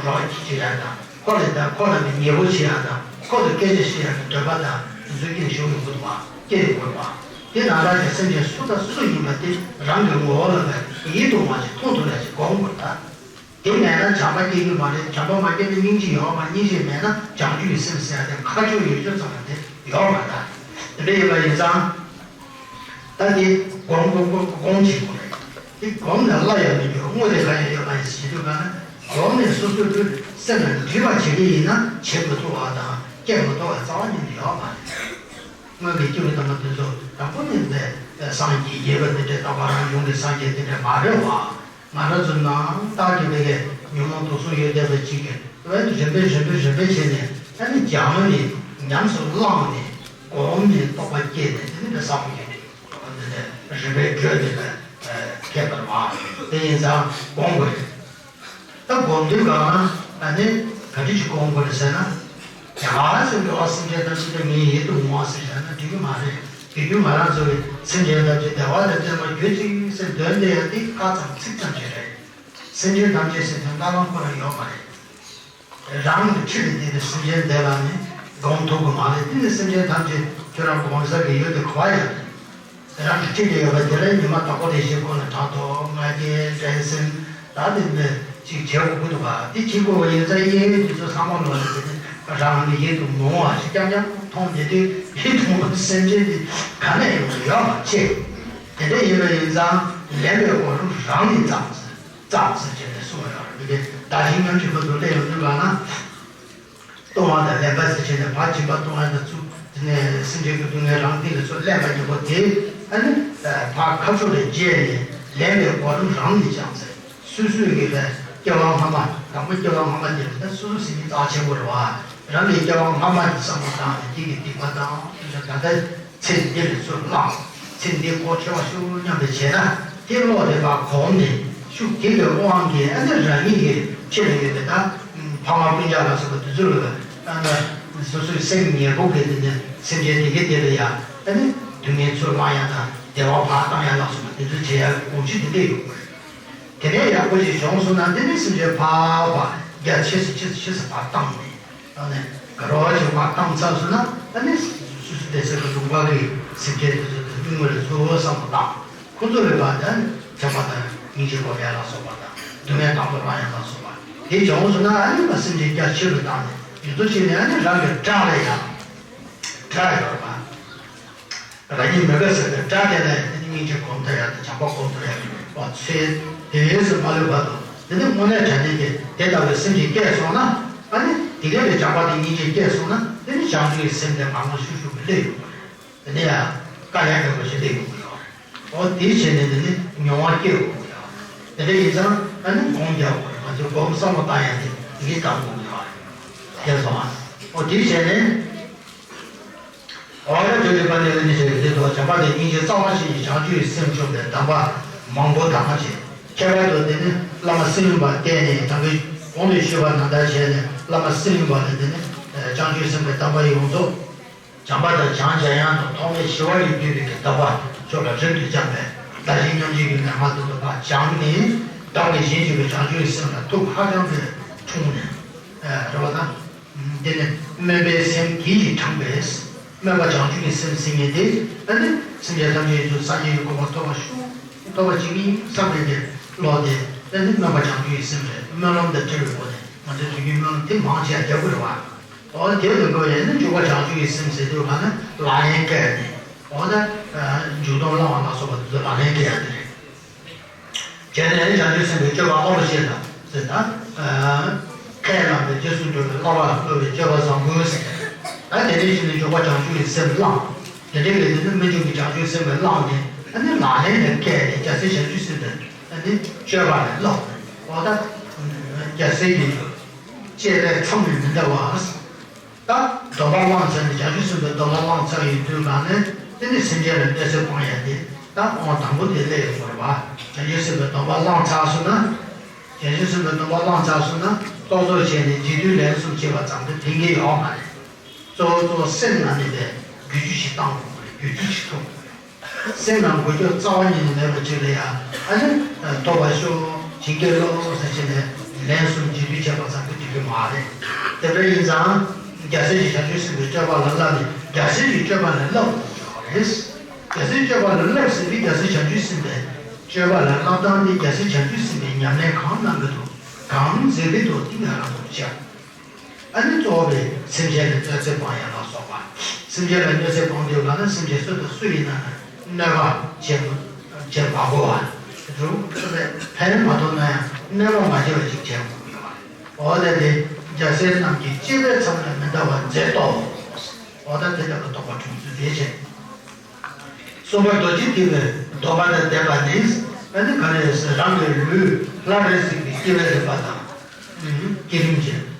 རོགས་ཀྱི་བྱེད་ཡག་དང་ཁོ་ལ་དང་ཁོ་ལ་ནི་ཉེ་པོ་བྱེད་ཡག་དང་ཁོ་ལ་སྐད་ཆ་བཤད་ཡག་གི་འདོད་པ་དང་དེ་ཚོའི་དབྱིངས་ཞུགས་ཡོང་གི་འདུག་པ་སྐྱེ་ཡོང་གི་འདུག་པ། དེ་ནང་ལ་ཀྱང་སེམས་ཅན་སུ་དང་སུ་ཡིན་པ་དེ་རང་གི་ངོ་བོ་ལ་ཀྱང་ཡིད་དུ་འོང་བ་ཞིག་མཐོང་ཐུབ་ཡག་ཞིག་སྒོམ་དགོས་ད། དེ་མེད་ན་བྱམས་པ་སྐྱེ་རྒྱུ་མ་རེད། བྱམས་པ་མ་སྐྱེས་ན་སྙིང་རྗེ་ཡོད་མ་རེད། སྙིང་རྗེ་མེད་ན་བྱང་ཆུབ་ཀྱི་སེམས་ཟེར་ཡག་དེ་ཁ་ཕྱོགས་ཡོད་ཕྱོགས་ཙམ་ལ་དེ་ཡོད་མ་རེད། དེ་འདྲ་ཡིན་པ་ཡིན་ཙང་། ད་དེ་སྒོམ་སྒོམ་སྒོམ་སྒོམ་བྱེད་དགོས་རེད། དེ་སྒོམ་ནས་སླར་ཡང་མི་འགྱུར། དངོས་དེ་གང་ཡང་ཡོད་མ་ཡིན་ཟེར་དུས་གང་ན་སྒོམ་ནས་སོ་སོའི་སེམས་ལ་འདྲིས་པ་བྱེད་ཀྱི་ཡིན་ན་བྱེད་མི་ཐུབ་པ་དང་སྐྱེ་མི་ཐུབ་པ་རྩ་བ་ཉིད་ནས་ཡོད་མ་རེད། སྔོན་གྱི་སྐྱེས་བུ་དམ་པ་དེ་ཚོ་དང་པོ་ནས་མཛད་སངས་རྒྱས་རྒྱས་པ་དེ་འདྲའི་རྟག་པ་རང་བྱུང་གི་སངས་རྒྱས་དེ་འདྲ་མ་རེད་བ། ང་རང་ཚོ་ནང་བདག་གི་བའི་ཉོན་མོངས་དུག་གསུམ་ཡོད་བསྡད་པ་གཅིག་གིས་རིམ་པས་རིམ་པས་རིམ་པས་བྱས་ནས་ཨ་ནི་སྦྱངས་ནས་ཉམས་སུ་བླངས་ནས་སྒོམ་ནས་རྟོགས་པ་སྐྱེས་ནས་དེ་ནི་བསམ་གྱི་འདི་ནས་རིམ་པས་བགྲོད་དེ་ལ་ཁྱད་པར་བ་དེ་ཡིན་ཙང་སྒོམ་དགོས་རེད། ད་སྒོམ་དུས་གང་ན་ཨ་ནི་ག་འདྲ་ཞིག་སྒོམ་དགོས་རེད་ཟེར་ན། ཡ་སེམས་ཀྱི་ཨ་སེམས་ཅན་ཐམས་ཅད་ངའི་ཡིད་དུ་འོང་བ་ཟེར་བྱས་ན་འགྲིག་གི་མ་རེད། དུས་རྒྱུན་ང་རང་ཚོ་གི་སེམས་ཅན་ཐམས་ཅད་བདེ་བ་དང་བརྩེ་བ་རྒྱུད་གཅིག་ཟེར་འདོན་བསྡད་ཡ་དེ་ཁ་ཙམ་ཚིག་ཙམ་ཞིག་རེད། སེམས་ཅན་ཐམས་ཅད་ཟེར་དོན་དག་ལམ་ཁོ་རང་ཡོད་མ་རེད། རང་གི་འཁྲིས་ལ་བསྡད་པའི་སེམས་ཅན་དེ་ལ་ནི་སྒོམ་ཐུབ་ཀྱི་མ་རེད། དེ་ནི་སེམས་ཅན་ཐམས་ཅད་ཁྱོད་རང་སྒོམ་ས་གི་ཡུལ་དེ་ག་པར་ཡོད་རེད། རང་གི་འཁྲིས་ལ་ཡོད་པ་དེ་ལ་ཉི་མ་དང་པོ་དེ་བཞིན་ཁོ་ན་ཕྲག་དོག་ང་རྒྱལ་འགྲན་སེམས་ད་དེ་འདྲ་ཅིག་བྱེད་དགོས་ཀྱི་འདུག་ག་དེ་བྱེད་དགོས་པ་ཡིན་ཙང་གཡས་གཡོན་དེ་ཚོ་ཚང་མ་ལོག་ནས་དེ་ནི་རང་གི་ཡིད་དུ་འོང་བ་ཞིག་རྐྱང་རྐྱང་མཐོང་དེ་དུས་ཡིད་དུ་འོང་བ་སེམས་ཅན་དེ་ག་ནས་ཡོང་གི་ཡོད་མ་ཆེ། དེ་འདྲ་ཡིན་པ་ཡིན་ཙང་ལེན་པའི་གོ་རིམ་རང་ནས་བརྩམས་ཟེར་བརྩམས་ཟེར་བྱས་ནས་གསུངས་ཡོད་རེད། མི་དེ་བདག་གཞན་མཉམ་བརྗེའི་བར་དུ་སླེབས་ཡོང་དུས་ག་ན། ལྟུང་བ་དང་ལེན་པ་ཟེར་བྱས་ནས་ཕར་སྦྱིན་པ་ལྟུང་བ་དང་ཚུར་དེ་ནས་སེམས་ཅན་གྱི་སྡུག་བསྔལ་རང་སྟེང་ལ་ཚུར་ལེན་པ་གཉིས་པོ་དེ་ཨ་ནི་ཕར་ཁ་ཕྱོགས་ལ་བརྗེས་ནས་ལེན་པའི་གོ་རིམ་རང་ནས་སྦྱངས་ཟེར། སོ་སོའི་གི་ལས་སྐྱེ་བ་སྔ་མ་དང་པོ་སྐྱེ་བ་སྔ་མ་དེ་ལ་ད་སོ་སོ་སེམས་ཉིད་རྩ་ཆེན་པོ་རེད་བ། རང་གི་སྐྱེ་བ་སྔ་མ་དེ་བསམ་བློ་བཏང་ནས་དེ་གི་སྡིག་པ་དང་དེ་ད་ལྟ་ཚེ་འདི་ལ་ཚུར་བླངས། ཚེ་འདི་གོ་ཆོད་པ་ཤུགས་སྙམ་པའི་བྱས་ན་དེ་བློ་རེ་བ་གོམས་ནས་ཤུགས་དེ་གི་དབང་གིས་ཨ་ནི་རང་ཉིད་ཀྱི་ཆེད་དུ་ཡོད་པའི་ད་ཕ་མ་སྤུན་ཀྱག་ལ་སོགས་པ་དེ་ཚོ་ལ་ཨ་ནི་སོ་སོའི་སེམས་ཉེ་པོ་གི་དེ་ནི་སེམས་ཅན་དེ་གའི་དེ་ལ་ཡང་ཨ་ནི་སྡུག་བསྔལ་ཚུར་བླང་ཡག་དང་བདེ་བ་ཕར་བཏང་ཡག་ལ་སོགས་པ་དེ་ཚོ་བྱེད་ཡག་གི་གོམས་གཤིས་དེ་འདྲ་ཡོད་དགོས་རེད། དེ་ནས་ཡག་པོ་ཞིག་བྱུང་སོང་ན་དེ་ནི་སེམས་ཅན་ཕར་ཕར་རྒྱ་ཆེ་སུ་ཆེ་སུ་ཆེ་སུ་ཕར་བཏང་ནས། ཨ་ནི་དགའ་རབ་ཆེ་བ་བཏང་ཚར་སོང་ན་ཨ་ནི་སོ་སོ་བདེ་གསལ་གྱི་ལུང་པ་གི་སེམས་ཅན་དེ་ཚོ་དེ་སྙིང་རུས་གཙོ་བོ་བསམ་བློ་བཏང་། ཁོ་ཚོ་ལ་ཕར་དེ་བྱམས་པ་དང་སྙིང་རྗེ་སྒོམ་ཡག་ལ་སོགས་པ་དང་སྡུག་བསྔལ་དང་དུ་རང་ཡང་ལ་སོགས་པ་དེ་བྱུང་སོང་ན་ཨ་ནི་ང་སེམས་ཅན་རྒྱ་ཆེ་རུ་བཏང་ནས་ཡོད་དོ་ཅིག་ནས་ཨ་ནི་རང་གི་དགྲ་ལ་ཡང་དགྲ་ཡོད་པ། རང་ཉིད་མི་དགའ་ཟེར་བའི་དགྲ་དེ་ལ་ཡང་སྙིང་རྗེ་སྒོམ་ཐུབ་ཡག་དང་བྱམས་པ་སྒོམ་ཐུབ་ཡག་གི་ཚེ་དེ་ཡོད་ཟེར་མ་ལུས་བར་དུ་དེ་ནི་དངོས་གནས་དྲང་གནས་ཀྱི་དེ་ལྟ་བུའི་སེམས་ཅིག་སྐྱེས་སོང་ན་ཨ་ནི་དེ་གའི་བའི་བྱམས་པ་དང་སྙིང་རྗེ་སྐྱེས་སོང་ན་དེ་ནི་བྱང་ཆུབ་ཀྱི་སེམས་དེ་མར་མར་ཤུགས་ཤུགས་ཀྱིས་སླེབས་ཡོང་གི་རེད། དེ་ནི་ཡང་དཀའ་ལས་ཁག་པོ་ཞིག་སླེབས་ཡོང་གི་ཡོད་རེད། འོ་དེ་བྱས་ནས་དེ་ནི་མྱོང་བ་སྐྱེ་དགོས་ཀྱི་ཡོད་རེད། དེ་འདྲ་ཡིན་ཙང་ཨ་ནི་སྒོམ་རྒྱག་དགོས་རེད། ང་ཚོས་སྒོམ་བསམ་བློ་བཏང་ཡག་དེ་དེ་གའི་བཏང་དགོས་ཀྱི་ཡོད་རེད། ཤེས་སོང་ཨ། འོ་དེ་བྱས་ནས། འོ་ན་དེ་ལས་པ་ནི་ཨ་ནི་ཞེས་དེ་ཚོ་བྱམས་པ་དང་སྙིང་རྗེ་རྩ་བ་ཞིག་གིས་བྱང་ཆུབ་ཀྱི་སེམས་བཅོམ་པའི་གདམས་པ་མང་པོ་དང་ཞེས་ཁྱད་པར་དུ་དེ་ནི་བླ་མ་སྲིད་གླིང་པར་བསྟེན་ནས་དང་པོའི་གོང་དུ་ཞུས་པ་ནང་ལྟར་བྱས་ནས་བླ་མ་སྲིད་གླིང་པ་ནི་དེ་ནི་བྱང་ཆུབ་སེམས་དཔའི་གདམས་པ་ཡོངས་རྫོགས་བྱམས་པ་དང་བྱང་ཆུབ་ཡང་དང་ཐོགས་མེད་ཞི་བ་ལས་བརྒྱུད་པའི་གདམས་པ་མཆོག་ལ་རིམ་གྱིས་སྦྱངས་པས་བདག་གཞན་མཉམ་བརྗེའི་ཡུལ་ནས་མ་ཐུབ་ཏུ་ཕར་སྦྱངས་ནས་བདག་གིས་གཞན་གཅེས་པའི་བྱང་ཆུབ་ཀྱི་སེམས་ལ་ཐུགས་ཧ་ཅང་གིས་འཁྲུངས་ནས་རེ་བ་དང་། དེ་ནས་སྨོན་པའི་སེམས་དེ་ཡིས་དྲངས་པས། སྨོན་པ་བྱང་ཆུབ་ཀྱི་སེམས་ཟེར་མཁན་དེ་ཨ་ནི་སེམས་ཅན་ཐམས་ཅད་ཚོ་སངས་རྒྱས་ཀྱི་གོ་འཕང་ཐོབ་པ་ཤོག་ཐོབ་པ་བྱེད་ཀྱི་ཡིན་བསམ་པའི་གི་བློ་དེ་ཨ་ནི་སྨོན་པ་བྱང་ཆུབ་ཀྱི་སེམས་རེད། སྨོན་ལམ་དང་འབྲེལ་བའི་སྒོ་ནས་ང་ཚོའི་དུས་རྒྱུན་སྨོན་ལམ་དེ་མང་ཆེ་བ་རྒྱག་དགོས་རེད་བ། འོ་དེ་དང་འགྲོ་བའི་ནི་འཇུག་པ་བྱང་ཆུབ་ཀྱི་སེམས་ཟེར་དུས་གང་ན་ལག་ལེན་བཀལ་ནས་འོ་ད་འཇུག་ལྡོག་བླང་བ་ལ་སོགས་པ་དེ་ཚོ་ལག་ལེན་བཀལ་ཡ་དེ་རེད། བྱས་ནས་བྱང་ཆུབ་སེམས་དཔའི་སྤྱོད་པ་ཨ་ལོ་ཞེས་དང་ཟེར་ན། ཁས་བླངས་པའི་རྗེས་སུ་འགྲོ་བའི་བསླབ་པ་སློབ་པའི་སྤྱོད་པ་བཟང་པོ་ཟེར། ད་དེ་འདྲའི་ཞིག་ནི་འཇུག་པ་བྱང་ཆུབ་ཀྱི་སེམས་བླངས། དེ་འདྲའི་གི་དེ་ནི་སྨོན་འཇུག་གི་བྱང་ཆུབ་སེམས་དཔའི་བླངས་ནས་ཨ་ནི་ལག་ལེན་དུ་བཀལ་ནས་རྒྱལ་སྲས་བྱང་ཆུབ་སེམས་དཔའི་ཨ་ནི་སྤྱོད་པ་ལ་བསླབས། འོ་ད་རྒྱལ་སྲས་ཀྱི་བཅས་པའི་མཚམས་ནས་མི་འདའ་བ། ད་སྡོམ་པ་བླངས་ཚར་ནས་བྱང་ཆུབ་སེམས་དཔའི་སྡོམ་པ་བླངས་ཚར་ཡོད་དུས་གང་ནས་དེ་ནི་སེམས་ཅན་ལ་གནོད་འཚེ་སྤང་ཡ་དེ་ད་དབང་དང་པོ་དེ་སླེབས་ཡོང་བ་རེད་བ། བྱང་ཆུབ་སེམས་དཔའི་སྡོམ་པ་བླངས་ཚར་སོང་ན། བྱང་ཆུབ་སེམས་དཔའི་སྡོམ་པ་བླངས་ཚར་སོང་ན་རྟོག་ཚོགས་བྱས་ནས་རྗེས་མཐུན་ལན་གསུམ་བྱས་པ་ཙམ་དུ་ཕན་གྱི་ཡོད་མ་རེད། གཙོ་བོ་གཙོ་བོ་སེམས་ནང་ནས་པའི་རྒྱུ་རྒྱུ་ཞིག་བཏང་དགོས་པ་རེད། རྒྱུ་རྒྱུ་ཞིག་ཐོབ་དགོས་པ་རེད། སེམས་ནང་འགུལ་སྐྱོད་རྩ་བ་ཉིད་ནས་མེད་པ་ཅིག་ལ་ཡང་ཨ་ནི་ཐོབ་པ་ཤོག་བྱིན་གྱིས་རློབས་ཟེར་བྱས་ནས་ལན་གསུམ་རྗེས་ཟློས་བྱས་པ་ཙམ་གྱིས་འགྲིག་གི་མ་རེད། དེ་འདྲ་ཡིན་ཙང་། རྒྱལ་སྲས་ཀྱི་བྱང་ཆུབ་སེམས་དཔའི་སྤྱོད་པ་ལ་བསླབ་ནས་རྒྱལ་སྲས་ཀྱི་སྤྱོད་པ་ལ་བསླབ་དགོས་ཀྱི་རེད། རྒྱལ་སྲས་སྤྱོད་པ་ལ་བསླབ་ཟེར་དུས་རྒྱལ་སྲས་བྱང་ཆུབ་སེམས་དཔའི་སྤྱོད་པ་ལ་བསླབ་སྟངས་དེ་རྒྱལ་སྲས་བྱང་ཆུབ་སེམས་དཔའི་ཉམས་ལེན་གང་གནང་གི་འདུག་གང་མཛད་ཀྱི་འདུག་དེ་ང་རང་ཚོར་བཤད། ཨ་ནི་གཙོ་བོ་བས་སེམས་ཅན་ལ་གནོད་འཚེ་སྤང་ཡ་ལ་སོགས་པ། སེམས་ཅན་ལ་གནོད་འཚེ་སྤང་དུས་ལ་ནི་སེམས་ཅན་སུ་དང་སུ་ཡིན་ན་ན་གནོད་པ་བྱེད་བྱེད་མ་དགོས་པ། རུང་སུ་ལས་ཕན་མ་ཐོགས་ན་ཡང་གནོད་པ་མ་བྱེད་པ་ཞིག་བྱེད་དགོས་ཡོད་པ་རེད། འོ་ན་དེ་རྒྱལ་སྲས་རྣམས་ཀྱིས་སྤྱད་པའི་མཚམས་ལས་མི་འདའ་བར་མཛད་དོ། འོ་ད་དེ་ལྟ་བུ་རྟོགས་པ་འཁྲུངས་ཚུལ་དེ་བྱས། གསུམ་པ་རྡོ་རྗེ་ཐེག་པའི་སྡོམ་པ་དང་ལྡན་པ་ནི། ཨ་ནི་ག་རེ་ཟེར། རང་གི་ལུས་ལྷ་རིགས་གསུམ་གྱི་སྐྱེ་བའི་རིམ་པ་དང་། བསྐྱེད་རིམ་བྱས།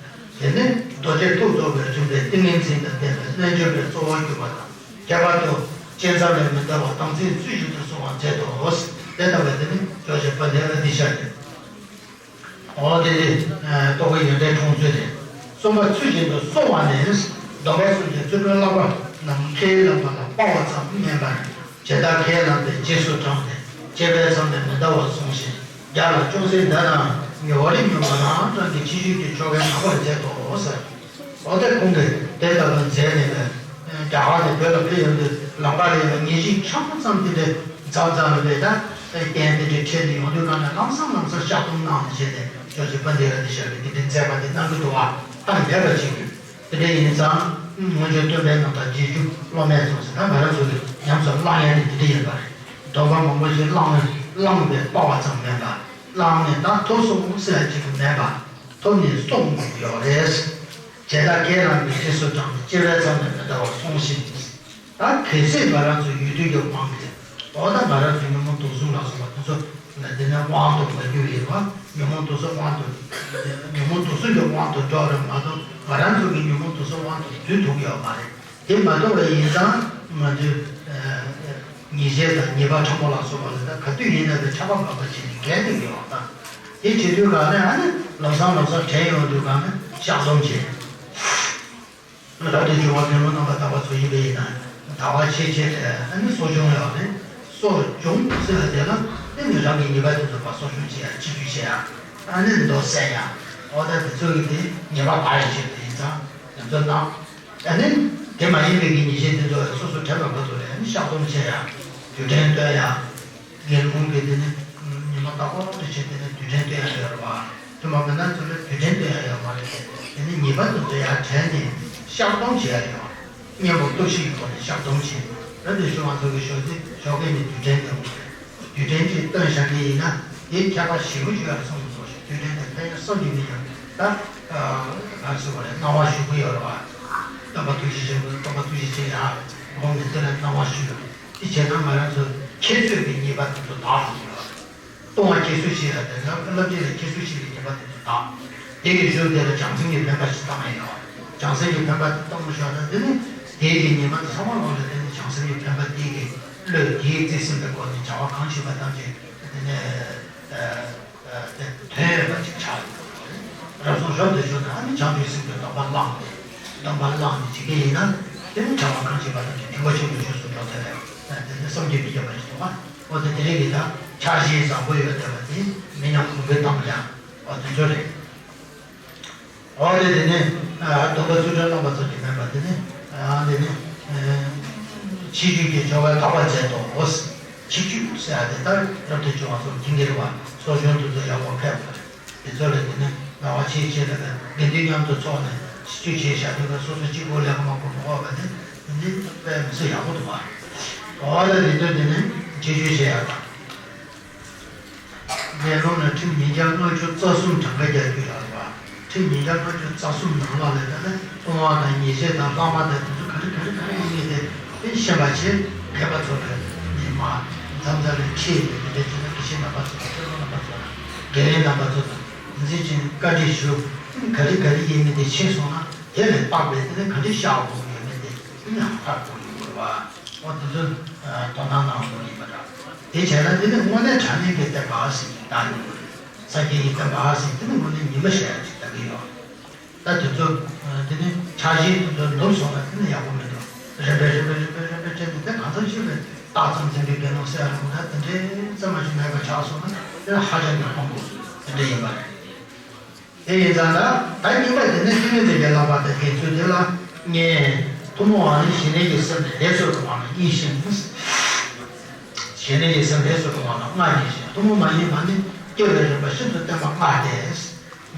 དེ་ནས་རྡོ་རྗེ་ཐུགས་རྫོགས་པའི་རིམ་པའི་ཏིང་ངེ་འཛིན་དང་ལྡན་པའི་རྣལ་འབྱོར་པའི་གཙོ་བོར་གྱུར་པ་དང་། ཁྱད་པར་དུ་སྤྱད་མཚམས་ལས་མི་འདའ་བར་དམ་ཚིག་ཚུལ་བཞིན་དུ་བསྲུང་བར་མཛད་དོ། དེ་ལྟ་བས་དེ་ནི་ཇོ་བོ་རྗེ་དཔལ་ལྡན་ཨ་ཏི་ཤ་རེད། འོ་དེ་ནི་རྟོགས་པའི་ཡོན་ཏན་འཁྲུངས་ཚུལ་རེད། གསུམ་པ་ཚུལ་བཞིན་དུ་བསྲུང་བ་ནི། སྡོམ་པ་གསུམ་གྱི་ཚུལ་ཁྲིམས་བསླབ་པ་རྣམས་ཁས་བླངས་པ་ལ་སྤང་བ་ཙམ་མིན་པར། ཇི་ལྟར་ཁས་བླངས་པའི་རྗེས་སུ་འབྲངས་ཏེ་སྤྱད་པའི་མཚམས་ལས་མི་འདའ་བར་བསྲུང་ཞིང་། རྒྱ་ལ་ཅུང་ཟད་འདའ་ནའང་ཉེ་བར་སྨྱོན་པ་རང་རང་གི་ཁྱད་ཆོས་ཀྱི་ཆོ་གས་དག་པར་མཛད་དོ་ཟེར། འོ་དེ་ཁོང་གིས་དེ་ལྟ་བུ་མཛད་ནས་རྒྱ་གར་ནས་བོད་ལ་ཕེབས་ཡོང་དུས་ལམ་ཁ་ལ་ཡང་ཉིན་ཞིག་ཆ་མ་ཙམ་དེ་འདྲའི་འཛོམས་འཛོམས་རེད། ད་རྟེན་དེ་འདྲའི་འཕྲད་ནས་ཡོང་དུས་གང་ན་ལམ་སང་ལམ་སང་བཤགས་སྡོམ་གནང་ནས་བྱས་ནས་ཇོ་བོ་རྗེ་དཔལ་ལྡན་ཨ་ཏི་ཤ་གིས་དེ་འདྲའི་མཛད་པ་དེ་གནང་གི་འདུག་བ། ད་ལས་པ་བྱེད་དགོས། དེ་འདྲ་ཡིན་ཙང་སྔོན་བྱོན་སྟོན་པའི་རྣམ་ཐར་རྗེས་འཇུག་སློབ་མའི་ཚོགས་ཟེར་ན་ང་རང་ཚོ་གིས་ཉམས་སུ་བླང་ཡ་དེ་དེ་འདྲ་ཡིན་པ་རེད། སྡོམ་པ་མང་པོ་ཞིག་བླངས་ནས་བླངས་པའི་སྤང་བ་ཙམ་མིན་པ། བླངས་ནས་ད་ཐོབ་སོང་ཟེར་ཡ་ཅིག་མེད་པ། ཐོབ་ནས་སོང་ཡོད་རེད། ཇི་ལྟར་ཁས་བླངས་པའི་རྗེས་སུ་འབྲངས་ཏེ་སྤྱད་པའི་མཚམས་ལས་མི་འདའ་བར་བསྲུང་ཞིང་། ད་གལ་སྲིད་ང་རང་ཚོའི་ཡུལ་དུས་ཀྱི་དབང་གིས། འོ་ད་ང་རང་ཚོའི་ཉོན་མོངས་དུག་གསུམ་ལ་སོགས་པ་དེ་ཚོ་ལ་དེ་ནས་དབང་དུ་མ་གྱུར་ཡོད་པ། ཉོན་མོངས་དུག་གསུམ་དབང་དུ། ཉོན་མོངས་དུག་གསུམ་གྱི་དབང་དུ་འགྲོ་རེད་མ་གཏོགས་ང་རང་ཚོ་གི་ཉོན་མོངས་དུག་གསུམ་དབང་དུ་འཛུལ་ཐུབ་ཀྱི་ཡོད་མ་རེད། དེ་མ་གཏོགས་པ་ཡིན་ཙང་ང་ཚོས་ཉེས་བྱས་དང་ཉེས་པ་ཕྲ་མོ་ལ་སོགས་པ་ལ་ད་ག་དུས་ཡིན་ན་དེ་ཆགས་པ་འགག་པ་བྱས་ནས་འགལ་ནས་ཡོད་པ་དང་། དེ་བྱེད་དུས་གང་ནས་ཨ་ནི་ལམ་སང་ལམ་སང་དྲན་ཡོང་དུས་གང་ནས་བཤགས་སྡོམ་བྱེད། རབ་ཏུ་བྱུང་བ་དགེ་སློང་རྣམ་པར་དག་པ་ཚོ་ཡིན་པ་ཡིན་ན་དག་པ་ཆེ་ཆེ་ཨ་ནི་གསོ་སྦྱོང་ཡོད་རེད། གསོ་སྦྱོང་ཟེར་བ་དེ་ལ་ཨ་ནི་རང་གི་ཉེས་པ་དེ་ཚོ་ཕར་གསོ་སྦྱོང་བྱེད་ཡ་ཆིག་སྒྲིལ་བྱེད་ཡ་ཨ་ནི་མདོ་གསལ་ཡ། འོ་ད་དེ་ཚོ་ཡིན་ཏེ་ཉེས་པ་དག་ཡ་ཆེད་དུ་ཡིན་ཙང་ང་ཚོ་ནང་ཨ་ནི་དེ་མ་ཡིན་པའི་གི་ཉེས་བྱས་དེ་ཚོ་སོ་སོ་དྲན་པ་མ་ཐུབ་ལས་ཨ་ནི་བཤགས་སྡོམ་བྱེད་ཡ། རྡུལ་ཕྲན་བཏོན་ཡ། དགེ་སློང་གིས་དེ་ནི་ཉི་མ་རྟག་པར་དུ་བྱས་དེ་ནི་རྡུལ་ཕྲན་སྟོན་ཡ་ཡོད་རེད་བ། དེ་མ་མེད་ན་ཚུར་ལ་རྡུལ་ཕྲན་སྟོན་ཡ་ཡོད་མ་རེད་དེ། དེ་ནི་ཉེས་པ་དེ་ཚོ་ཡར་དྲན་ནས་བཤགས་སྡོམ་བྱེད་ཡ་ཡོད། གཉེན་པོ་སྟོབས་བཞི་ཡི་སྒོ་ནས་བཤགས་སྡོམ་བྱེད། རབ་ཏུ་བྱུང་བ་ཚོ་གི་ཞོགས་ཟས་ཞོགས་ཀས་ནི་རྡུལ་ཕྲན་སྟོན་དགོས་རེད། རྡུལ་ཕྲན་གྱིས་སྟོན་བཞག་གི་ཡིན་ན་དེ་ཁྱད་པར་ཞེ་པོ་ཅིག་ཡར་སོང་གི་འདུག་རྡུལ་ཕྲན་དེ་ཕན་ཡོན་བསམ་གྱིས་མི་ཁྱབ། ད་ག་རེ་ཟེར་དགོས་རེད། སྣང་བ་ཞུ་གི་ཡོད་རེད་བ། སྟོན་པ་ཐུགས་རྗེ་ཆེན་པོས་སྟོན་པ་ཐུགས་རྗེ་ཆེ་ཡར་དགོངས་ནས་དེ་ལ་སྣང་བ་ཞུས་ཡོད། དེ་བྱས་ན་ང་རང་ཚོ་ཁྱད་གསོད་ཀྱི་ཉེས་པ་དེ་ཚོ་དག་འགྲོ་གི་ཡོད། ལྟུང་བ་ཁྱད་གསོད་བྱེད་ཡ་དེ་ལ་བསླབ་བྱ་ལ་ཁྱད་གསོད་བྱེད་པའི་ཉེས་པ་དེ་ཚོ་དག་དེ་གི་གཞུག་དེ་ལ་བྱང་སེམས་ཀྱི་དམན་པ་ཞིག་བཏང་ཡ་ཡོད། བྱང་སེམས་ཀྱི་དམན་པ་དེ་བཏང་མ་ཤོར་ན་དེ་ནི་དེ་གི་ཉེས་པ་དེ་ཚང་མ་ལོག་ལ་དེ་ནི་བྱང་སེམས་ཀྱི་དམན་པ་དེ་གི་བློས་དེའི་རྩིས་ཟིན་པའི་སྒོ་ནས་བྱ་བ་གང་བྱེད་པ་ཐམས་ཅད་དེ་ནི། དོན་ཡོད་པ་ཅིག་ཆགས་ཡོད། རབ་བྱུང་རབ་ཏུ་བྱུང་ན་ཨ་ནི་བྱང་ཆུབ་སེམས་ཀྱི་སྡོམ་པ་བླངས་ཏེ། སྡོམ་པ་བླངས་ནས་བྱེད་ཀྱི་ཡིན་ན། དེ་ནི་བྱ་བ་གང་བྱེད་པ་དང་དེ་དྲན་པ་ཆེན་པོའི་རྗེས་སུ་འགྲོ་ཐུབ་པས། དེ་ནི་བསམ་གྱིས་མི་ཁྱབ་པ་ཞིག་འདུག་པ། འོ་དེ་དེ་རིང་གི་ད་ཕྱག་བཞེས་བཟང་པོ་ཡོད་བསྡད་པ་དེ་མི་ཉམས་གོང་འཕེལ་བཏང་བ་ཡང་འོ་དེ་ཚོ་རེད། འོ་དེ་དེ་ནས་སྡོམ་པ་ཚུལ་ཁྲིམས་བླངས་པ་ཚོ་གི་མེད་པ་དེ་ནས་དེ་ནས་ཕྱི་རྒྱུད་ཀྱི་སྦྱོར་བས་དག་པར་མཛད་དོ། ཕྱི་རྒྱུད་ཟེར་ཡ་དེ་ལྟར་རབ་ཏུ་བྱུང་བ་ཚོ་དེང་གི་རེད་བ། གསོ་སྦྱོང་དེ་ཚོ་ཡག་པོ་ཕེབས་པ་རེད། དེ་ཚོ་ལ་དེ་ནས་ལ་བ་ཆེ་ཆེ་ལ་དགེ་འདུན་མཉམ་དུ་ཚོགས་ནས་ཕྱི་རྒྱུད་བྱས་བཞག་དུས་ཀ་སོ་སོ་གཅིག་པོ་ལས་ཀ་མང་པོ་མི་དགོས་པ་དེ་དེ་འདི་དཔེ་མི་སྲིད་ཡག་པོ་འདུག་བ། འོ་ད་དེ་ཚོ་དེ་ནས་ཆེ་ཆུང་བྱས་ཡག་དང་། དགེ་སློང་ལ་ཁྲིམས་ཉིས་བརྒྱ་ལྔ་བཅུ་རྩ་གསུམ་གྲངས་ཀ་རྒྱག་རྒྱུ་ལ་རེད་བ། ཁྲིམས་ཉིས་བརྒྱ་ལྔ་བཅུ་རྩ་གསུམ་ནང་ལ་ལས་ཀ་ལས་ལྟུང་བ་དང་ཉེས་བྱས་དང་ལྷག་མ་དང་དེ་ཚོ་ག་རེ་ག་རེ་ག་རེ་ཡིན་མིན་དེ་དེ་ཤེས་པ་བྱེད་མཁས་པ་ཚོ་ལ་ནི་མ་མཚམས་མཚམས་ལ་ཁྲིད་ནས་དེ་འདྲ་བྱས་ན་དགེ་བཤེས་རྣམ་པ་ཚོ་དང་སྐྱབས་མགོན་རྣམ་པ་ཚོ་དང་དགེ་ལས་རྣམ་པ་ཚོ་དང་འཛིན་ཅིང་བཀའ་འདྲི་ཞུ། ག་རེ་ག་རེ་ཡིན་མིན་དེ་ཤེས་སོང་ན་དེ་ལས་བརྟག་པས་དེ་ནི་ག་འདྲ་བཤགས་དགོས་ཡོད་མེད་དེ་ནི་ཧ་གོ་ཡོང་དགོས་བ། འོ་དེ་ཚོ་དོ་སྣང་གནང་དགོས་ཡིན་པ་འདྲ། དེ་བྱས་ན་དེ་ནི་དངོས་གནས་དྲང་གནས་ཀྱི་བསྟན་པ་ཟེར་གྱི་བཏགས་ཡོང་གི་རེད། ས་སྐྱའི་བསྟན་པ་ཟེར་དེ་ནི་དངོས་གནས་ཉི་མ་ཞེ་དྲག་ཅིག་ལྟ་གི་ཡོད། ད་དེ་ཚོ་དེ་ནི་ཆགས་ཞེན་དེ་ཚོ་ནུབ་སོང་ན་དེ་ནི་ཡག་པོ་མི་འདུག་རིམ་པས་རིམ་པས་རིམ་པས་རིམ་པས་བྱས་ནས་དེ་གང་ཚང་ཤེས་པའི་རྟགས་ཙམ་འཛིན་པའི་དགེ་སློང་ཟེར་ཡ་རུང་ད་དེ་འདྲའི་རྩེ་མ་ཞིག་མེད་པ་ཆགས་སོང་ན་དེ་ཧ་ཅང་གི་ཕངས་པོ། དེ་འདྲ་ཡིན་པ་རེད། དེ་ཡིན་ཙང་ད་ད་རྙིང་པ་དེ་ནི་ཏིང་ངེ་འཛིན་གྱི་བསླབ་པ་དང་དགེ་ཚུལ་དེ་ལ་ངས་ཐུན་མོང་བ་ནི་ཞི་གནས་ཀྱི་སེམས་ལ་ལས་སུ་རུང་བ་ལ་དབྱེ་ཞིང་། ཞི་གནས་ཀྱི་སེམས་ལས་སུ་རུང་བ་ལ་ལྔ་ཡིན་ཞིང་། ཐུན་མོང་མ་ཡིན་པ་ནི་སྐྱེ་བའི་རིམ་པ་ཤིན་ཏུ་བརྟན་པ་ལྔ་སྟེ།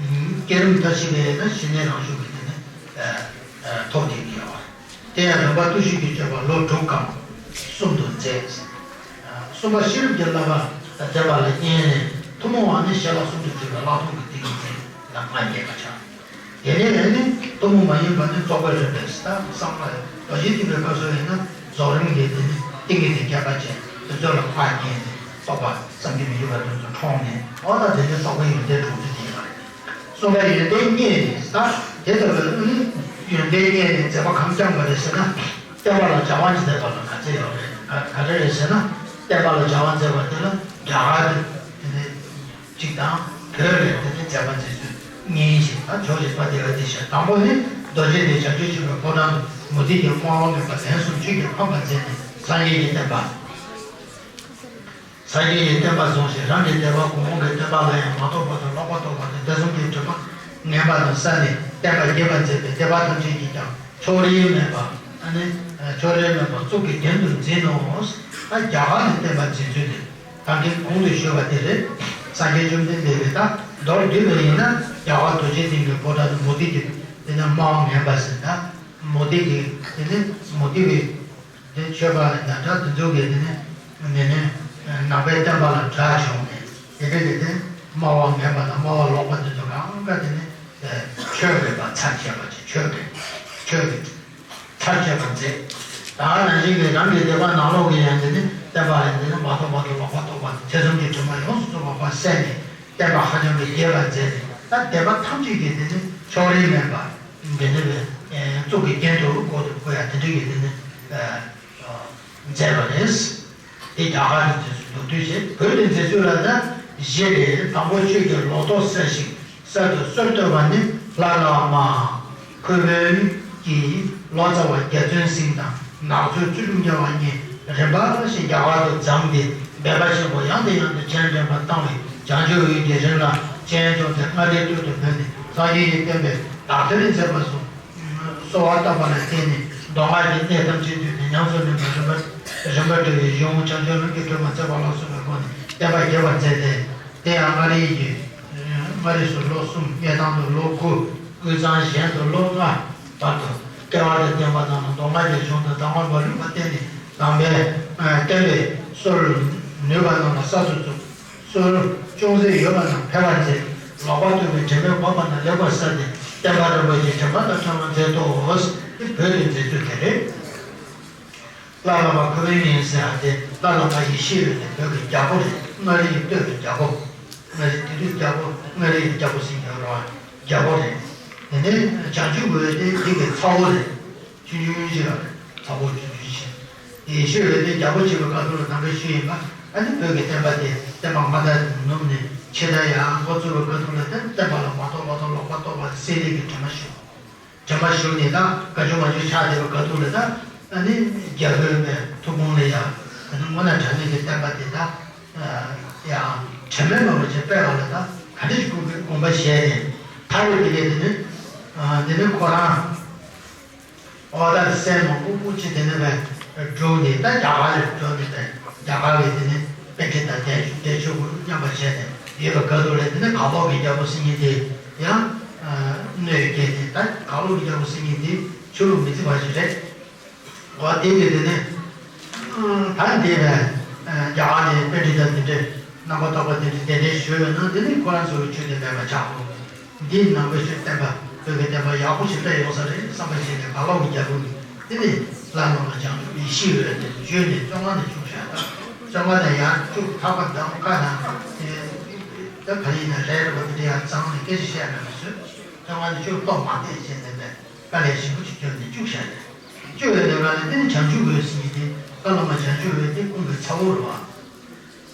བསྐྱེད་རིམ་མཐར་ཕྱིན་པས་ན་ཞི་གནས་རང་བྱུང་གི་དེ་ནི་ཐོབ་བསྡད་ཀྱི་ཡོད་པ་རེད། དེ་ཡང་རིམ་པ་བརྟུལ་ཞུགས་ཀྱི་སྤྱོད་པ་ལོ་དྲུག་གམ་གསུམ་དུ་མཛད། གསུམ་པ་ཤེས་རབ་ཀྱི་བསླབ་པ་དང་ལྡན་པ་ལ་བསྙེན་ནས་ཐུན་མོང་བ་ནི་ཞི་ལ་གསུམ་དུ་འགྲིལ་བའི་ལྷག་མཐོང་གི་ཏིང་ངེ་འཛིན་ལ་ལྔ་བསྙེན་པ་ཆགས། དེ་ནས་ཨ་ནི་ཐུན་མོང་མ་ཡིན་པ་ནི་རྫོགས་པའི་རིམ་པས་ད་གསང་སྔགས་རྡོ་རྗེ་ཐེག་པའི་སྐབས་སུ་ཡིན་ན་རྫོགས་རིམ་གྱི་དེ་ནི་ཏིང་ངེ་འཛིན་རྒྱས་པ་ཅན་དེ་ཚོ་ལ་ལྔ་བསྙེན་ནས་རྟོགས་པ་བསམ་གྱིས་མི་ཁྱབ་པ་དེ་ཚོ་འཁྲུངས་ནས། འོ་ད་དེ་ནི་རྟོགས་པའི་ཡོན་ཏན་དྲུག་ཅུ་དེ་ཡིན་པ་རེད། གསུམ་པ་ཡོན་ཏན་བསྙེན་ནས་ད་དེ་ལྟ་བུའི་ཨ་ནི་ཡོན་ཏན་བསྙེན་ནས་མཛད་པ་གང་བསྐྱངས་པ་རེད་ཟེར་ན། བསྟན་པ་ལ་སྦྱང་བ་མཛད་པ་ལ་ག་ཚད་ཡོད་རེད། ག་ག་རེ་རེད་ཟེར་ན། བསྟན་པ་ལ་སྦྱང་བ་མཛད་པ་དེ་ལ་རྒྱ་གར་དུ་དེ་ནས་གཅིག་དང་། བོད་ལ་དེ་ནས་མཛད་པ་མཛད་ཚུལ་གཉིས་ཤིག་ད་ཕྱོགས་བཞིར་པ་དེ་བ་དེ་བཤད། དང་པོ་ནི་རྡོ་རྗེ་གདན་བྱང་ཆུབ་ཆེན་པོའི་ཕོ་བྲང་དུ་མུ་སྟེགས་ཀྱི་སྨྲ་བ་མེད་པ་ལན་གསུམ་ཆོས་ཀྱིས་ཕམ་པར་མཛད་ནས་སངས་རྒྱས་ཀྱི་བསྟན་པ། སངས་རྒྱས་ཀྱི་བསྟན་པ་བཟུང་ཞིང་རང་གི་སྡེ་པ་གུང་གསེང་གི་བསྟན་པ་ལ་ཡང་མ་རྟོགས་པ་དང་ལོག་པར་རྟོག་པ་དང་དེ་གསུམ་གྱི་དྲི་མ་ངན་པ་རྣམས་བསལ་ནས་བསྟན་པ་རྒྱས་པར་མཛད་པས་སྡེ་པ་ཐམས་ཅད་ཀྱིས་ཀྱང་ཕྱོགས་རིས་མེད་པ། ཨ་ནི་ཕྱོགས་རིས་མེད་པར་གཙུག་གི་རྒྱན་དུ་འཛིན་ནོ། ད་རྒྱ་གར་ནས་བསྟན་པ་འཛིན་ཚུལ་དེ་ད་གིན་གོང་དུ་ཞུས་པ་དེ་རེད། སངས་རྒྱས་བཅོམ་ལྡན་འདས་ཀྱིས་ད་མདོར་བསྡུས་པ་ཡིན་ན་རྒྱ་གར་རྡོ་རྗེ་གདན་གྱི་ཕོ་བྲང་དུ་མུ་སྟེགས་ཀྱི་དེ་ནས་སྨྲ་བ་ངན་པ་ཟེར། ད་མུ་སྟེགས་ཀྱི་དེ་ནས་མུ་སྟེགས་པའི་དེ་ཆོས་པ་ཡིན་ན་འདྲ། དེ་ཚོ་གིས་དེ་ནས་དེ་ནས་ནང་པའི་བསྟན་པ་ལ་དགྲ་བྱུང་ནས་དེ་འདྲ་གི་དེ་སྨྲ་བ་ངན་པ་དང་སྨྲ་བ་ལོག་པ་དེ་ཚོ་གང་ག་དེ་ནས་ཆོས་མེད་པ་ཚར་བཅད་པ་ཅིག་ཆོས་མེད་ཆོས་མེད་ཚར་བཅད་པར་མཛད། ད་ག་ནང་བཞིན་གྱི་རང་གི་སྡེ་པ་ནང་ལོགས་ཀྱི་ཡང་དེ་ནི་བསྟན་པ་ཡང་དེ་ནི་མ་རྟོགས་པ་དང་ལོག་པར་རྟོག་པ་དང་ཐེ་ཚོམ་གྱི་དྲི་མ་ཡོངས་སུ་རྫོགས་པ་བསལ་ནས་བསྟན་པ་ཧ་ཅང་གི་རྒྱས་པར་མཛད་ནས། ད་སྡེ་པ་ཐམས་ཅད་ཀྱིས་དེ་ནི་ཕྱོགས་རིས་མེད་པ་དེ་ནི་བས་གཙུག་གི་རྒྱན་དུ་བཀུར་དུ་བཀུར་ཡ་དེ་འདྲ་གི་དེ་ནི་མཛད་པ་རེད། དེ་རྒྱ་གར་གྱི་མཛད་ཚུལ་མདོར་བསྡུས་བྱས། བོད་ཀྱི་མཛད་ཚུལ་ལ་ད་བཞི་རེད། དང་པོ་ཆོས་ཀྱི་ལོ་ཏོག་གསར་ཞིང་གསར་དུ་སོར་གཏོད་པ་ནི་ལྷ་བླ་མ། ཁུ་བོན་གྱིས་ལོ་ཙཱ་བ་རྒྱ་བཙུན་སེང་དང་ནག་ཚོས་ཚུལ་ཁྲིམས་རྒྱལ་བ་གཉིས་རིམ་པ་བཞིན་རྒྱ་གར་དུ་འཛོམས་ཏེ་འབད་པ་ཆེན་པོ་ཡང་དང་ཡང་དུ་སྤྱན་འདྲེན་པ་བཏང་བས་བྱང་ཆུབ་འོད་ཀྱི་རིམ་ལ་སྤྱན་བཙུམས་ཏེ་མངའ་རིས་སྟོད་དུ་བོད་ནས་སངས་རྒྱས་ཀྱི་བསྟན་པའི་དར་ཐེར་མཛད་པ་སོགས། གསོལ་བ་བཏབ་པ་ལ་བརྟེན་ནས་མདོ་སྔགས་ཀྱི་གནད་ཐམས་ཅད་ཐོས་ཏེ་ཉམས་སུ་ལེན་པ་རིམ་པ་རིམ་པ་བསྒྲུབས་པའི་གཞུང་བྱང་ཆུབ་ལམ་གྱི་སྒྲོན་མ་མཛད་པ་ལ་སོགས་པའི་སྒོ་ནས་བསྟན་པ་རྒྱས་པར་མཛད་དེ། དེ་ཡང་མངའ་རིས་ཀྱི་མངའ་རིས་སུ་ལོ་གསུམ། སྨད་ཐང་དུ་ལོ་དགུ། དབུས་གཙང་གཞན་དུ་ལོ་ལྔ་བར་དུ་སྐལ་བ་དང་ལྡན་པ་རྣམས་ལ་མདོ་སྔགས་ཀྱི་གཞུང་དང་གདམས་ངག་མ་ལུས་པ་བསྟན་ནས་དམ་པའི་བསྟན་པའི་སྲོལ་ནུས་པ་རྣམས་ལ་གསར་དུ་བཙུགས། སྲོལ་ཅུང་ཟད་ཡོད་པ་རྣམས་འཕེལ་བར་མཛད། ལོག་པར་རྟོག་པའི་དྲི་མས་གོས་པ་རྣམས་ལེགས་པར་བསལ་ཏེ་བསྟན་པ་རིན་པོ་ཆེའི་དྲི་མ་དང་བྲལ་བར་མཛད་དོ། འདི་བོད་ཀྱི་མཛད་ཚུལ་དེ་རེད། ལྷ་བླ་མ་ཁུ་བོན་ཡིན་ཟེར་ཡ་དེ་ལྷ་བླ་མ་ཡེ་ཤེས་འོད་དེ་བོད་ཀྱི་རྒྱལ་པོ་རེད། མངའ་རིས་ཀྱི་སྟོད་ཀྱི་རྒྱལ་པོ། མངའ་རིས་དེ་དུས་རྒྱལ་པོ་མངའ་རིས་ཀྱི་རྒྱལ་པོ་ཟེར་མཁན་རེད་བ། རྒྱལ་པོ་རེད། དེ་ནས་བྱང་ཆུབ་འོད་དེ་དེ་གི་ཚ་བོ་རེད། ཆུང་ཆུང་ཞིག་ལ་ཚ་བོ་ཆུང་ཆུང་ཞིག་ཡེ་ཤེས་འོད་དེ་རྒྱལ་པོ་བྱེད་པའི་བཀའ་དྲིན་ལ་ནང་པའི་ཤུལ་ཡིན་པ། ཨ་ནི་བོད་ཀྱི་བསྟན་པ་དེ་བསྟན་པ་མངའ་ཐང་ནུབ་ནས་ཕྱི་ལ་ཡར་འགོ་བཙུགས་པའི་བཀའ་དྲིན་ལ་དེ་བསྟན་པ་ལ་མ་རྟོགས་པ་དང་ལོག་པར་རྟོག་པ་སེལ་ལས་ཀྱི་དྲི་མ་ཞུགས། དྲི་མ་ཞུགས་ནས་ད་དགའ་སྐྱོ་མ་སྐྱོ་ཆགས་བསྡད་པའི་བཀའ་དྲིན་ལ་ད་ཨ་ནི་རྒྱལ་པོའི་མའི་ཐུགས་དགོངས་ལ་ཡ་ཨ་ནི་དངོས་གནས་དྲང་གནས་ཀྱི་བསྟན་པ་དེ་ད་ཡང་དྲི་མས་མ་མ་བྱས་པའི་བར་ལ་ད་ག་འདྲ་ཞིག་དགོངས་པ་བཞེས་ནས་ཐར་བའི་དེ་ལས་དེ་ནི་དེ་ནི་ཁོ་རང་། ཨོ་ད་སྲས་མང་པོ་སྐུ་མཁྱེན་དེ་ནས་བས་བསྒྲུགས་ནས་ད་རྒྱ་གར་ལ་བསྒྲུགས་ནས་བས་རྒྱ་གར་བས་དེ་ནས་པཎྜི་ཏ་དེ་བཞུགས་དེ་ཆོས་སྐུ་མཉམ་པ་བྱས་ནས་ཡོད་པའི་སྐབས་དུ་ལ་དེ་ནས་གག་ལྷོག་གི་རྒྱལ་པོ་ཟེར་མཁན་དེ་ཡང་གནོད་སྐྱེལ་ནས། ད་གག་ལྷོག་གི་རྒྱལ་པོ་ཟེར་མཁན་དེ་ཆོས་ལུགས་མི་བརྩི་བ་ཞིག་རེད། འོ་དེ་གིས་དེ་ནས་ད་འདི་བས་རྒྱ་གར་ནས་པཎྜི་ཏ་དེ་འདྲས་རྣམ་པར་དག་པ་དེ་འདྲས་གདན་འདྲེན་ཞུས་ཡོད་ན་དེ་ནས་ཁོ་རང་ཚོ་གི་ཆོས་དེ་མེད་པ་ཆགས་འགྲོ། འདིའི་ནང་པའི་ཆོས་བསྟན་པ་བོད་ཀྱི་བསྟན་པ་ཡག་པོ་ཞིག་སྤེལ་ཡོང་ས་རེད་བསམ་པ་བྱས་ནས་གག་ལྷོག་གི་རྒྱལ་པོ་གིས་དེ་ནས་ལྷ་བླ་མ་བྱང་ཆུབ་ཡེ་ཤེས་འོད་དེ་བརྗོད་ནས་བཙོན་ཁང་ནས་བཅུག་བཞག་ད་བཙོན་ཁང་ནས་ཡར་བཅུག་ཐག་པ་བསྡམས་ཁ་ནང་དེ་ད་ག་རེ་ཡིན་ན་རས་ར་བ་དེ་འདྲ་ཡར་བརྫངས་ནས་སྐད་ཆ་བཤད་ཡ་མེད་པ་བཟོས། བཙོན་ཁང་ནས་བཅུག་ལྟོ་མ་བལྟས་བྱས་ནས་པས་དཀའ་ལས་ཞེ་པོ་ཅིག་བརྒྱབ་ནས་བཅུག་བཞག་རེད། བཅུག་ཡོད་ནས་ག་ལས་དེ་ནས་བྱང་ཆུབ་འོད་ཟེར་མཁན་དེ་ལྷ་བླ་མ་བྱང་ཆུབ་འོད་དེ་ཀུན་གྱི་ཚ་བོ་རེད་བ།